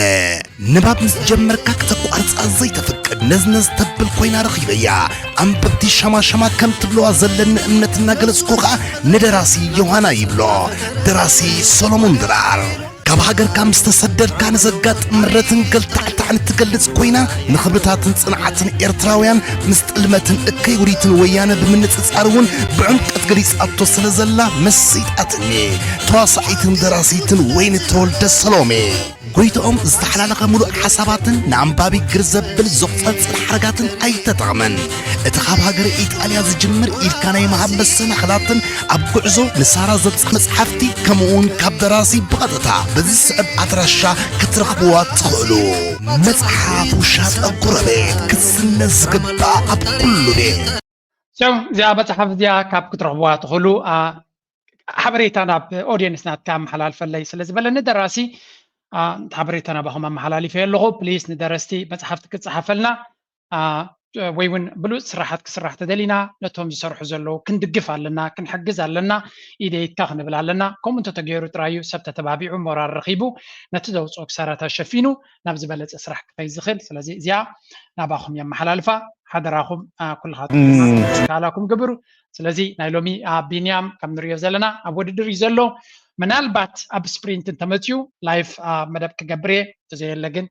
ንባብ ምስ ጀመርካ ክተቋርጻ ዘይተፍቅድ ነዝነዝ ተብል ኮይና ረኺበያ። ኣንበብቲ ሸማሸማ ከም ትብለዋ ዘለኒ እምነት እናገለጽኩ ኸኣ ንደራሲ ዮሃና ይብሎ። ደራሲ ሰሎሞን ድራር። ካብ ሃገርካ ምስ ተሰደድካ ንዘጋጥም ምረትን ገልታዕታዕን እትገልጽ ኮይና፣ ንኽብርታትን ጽንዓትን ኤርትራውያን ምስ ጥልመትን እከይ ውዲትን ወያነ ብምንጽጻር እውን ብዕምቀት ገሊጻቶ ስለ ዘላ መሲጣትኒ። ተዋሳኢትን ደራሲትን ወይኒ ተወልደ ሰሎሜ። ጎይትኦም ዝተሓላለኸ ምሉእ ሓሳባትን ንኣንባቢ ግር ዘብል ዘቑጸጽር ሓረጋትን ኣይተጠቕመን። እቲ ካብ ሃገረ ኢጣልያ ዝጅምር ኢድካ ናይ ምሃብ መሰናኽላትን ኣብ ጉዕዞ ንሳራ ዘብጽሕ መጽሓፍቲ ከምኡውን ካብ ደራሲ ብቐጥታ በዚ ዝስዕብ ኣድራሻ ክትረኽብዋ ትኽእሉ። መጽሓፍ ውሻጠ ጎረቤት ክትስነ ዝግባእ ኣብ ኩሉ ቤት። So እዚኣ መጽሓፍ እዚኣ ካብ ክትረኽብዋ ትኽእሉ ሓበሬታ ናብ ኦድየንስ ናትካ ኣመሓላልፈለይ ስለ ዝበለኒ ደራሲ ሓበሬታ ናባኹም ኣመሓላሊፈ ኣለኹ። ፕሊስ ንደረስቲ መጽሓፍቲ ክጽሓፈልና ወይ እውን ብሉፅ ስራሓት ክስራሕ ተደሊና ነቶም ዝሰርሑ ዘለዉ ክንድግፍ ኣለና፣ ክንሕግዝ ኣለና፣ ኢደይትካ ክንብል ኣለና። ከምኡ እንተተገይሩ ጥራይ እዩ ሰብ ተተባቢዑ ሞራል ረኺቡ ነቲ ዘውፅኦ ክሳራታት ሸፊኑ ናብ ዝበለፀ ስራሕ ክኸይድ ዝኽእል። ስለዚ እዚኣ ናባኹም የመሓላልፋ። ሓደራኹም ኩልኻትኩም ድማ ካላኩም ግብሩ። ስለዚ ናይ ሎሚ ቢንያም ከም ንሪኦ ዘለና ኣብ ውድድር እዩ ዘሎ። ምናልባት ኣብ ስፕሪንት እንተመፅኡ ላይፍ መደብ ክገብር እየ። ተዘየለ ግን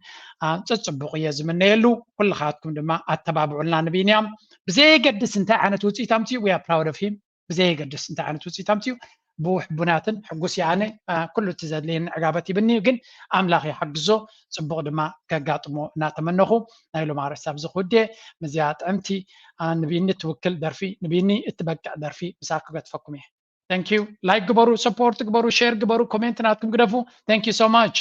ፀፅቡቕ እየ ዝምነየሉ። ኩልኻትኩም ድማ ኣተባብዑልና ንቢንያም። ብዘየገድስ እንታይ ዓይነት ውፅኢት ኣምፅኡ we are proud of him። ብዘየገድስ እንታይ ዓይነት ውፅኢት ኣምፅኡ ብውሕቡናትን ሕጉስ ይኣነ። ኩሉ እቲ ዘድልየኒ ዕጋበት ይብኒ እዩ፣ ግን ኣምላኽ ይሓግዞ። ፅቡቕ ድማ ከጋጥሞ እናተመነኹ ናይ ሎም ኣርእስቲ ኣብዚ ክውድየ። ምዚኣ ጥዕምቲ ንቢኒ ትውክል ደርፊ፣ ንቢኒ እትበቅዕ ደርፊ ምሳክ ክገጥፈኩም እየ። Thank you። ላይክ ግበሩ፣ ሰፖርት ግበሩ፣ ሼር ግበሩ፣ ኮሜንት ናትኩም ግደፉ። Thank you so much።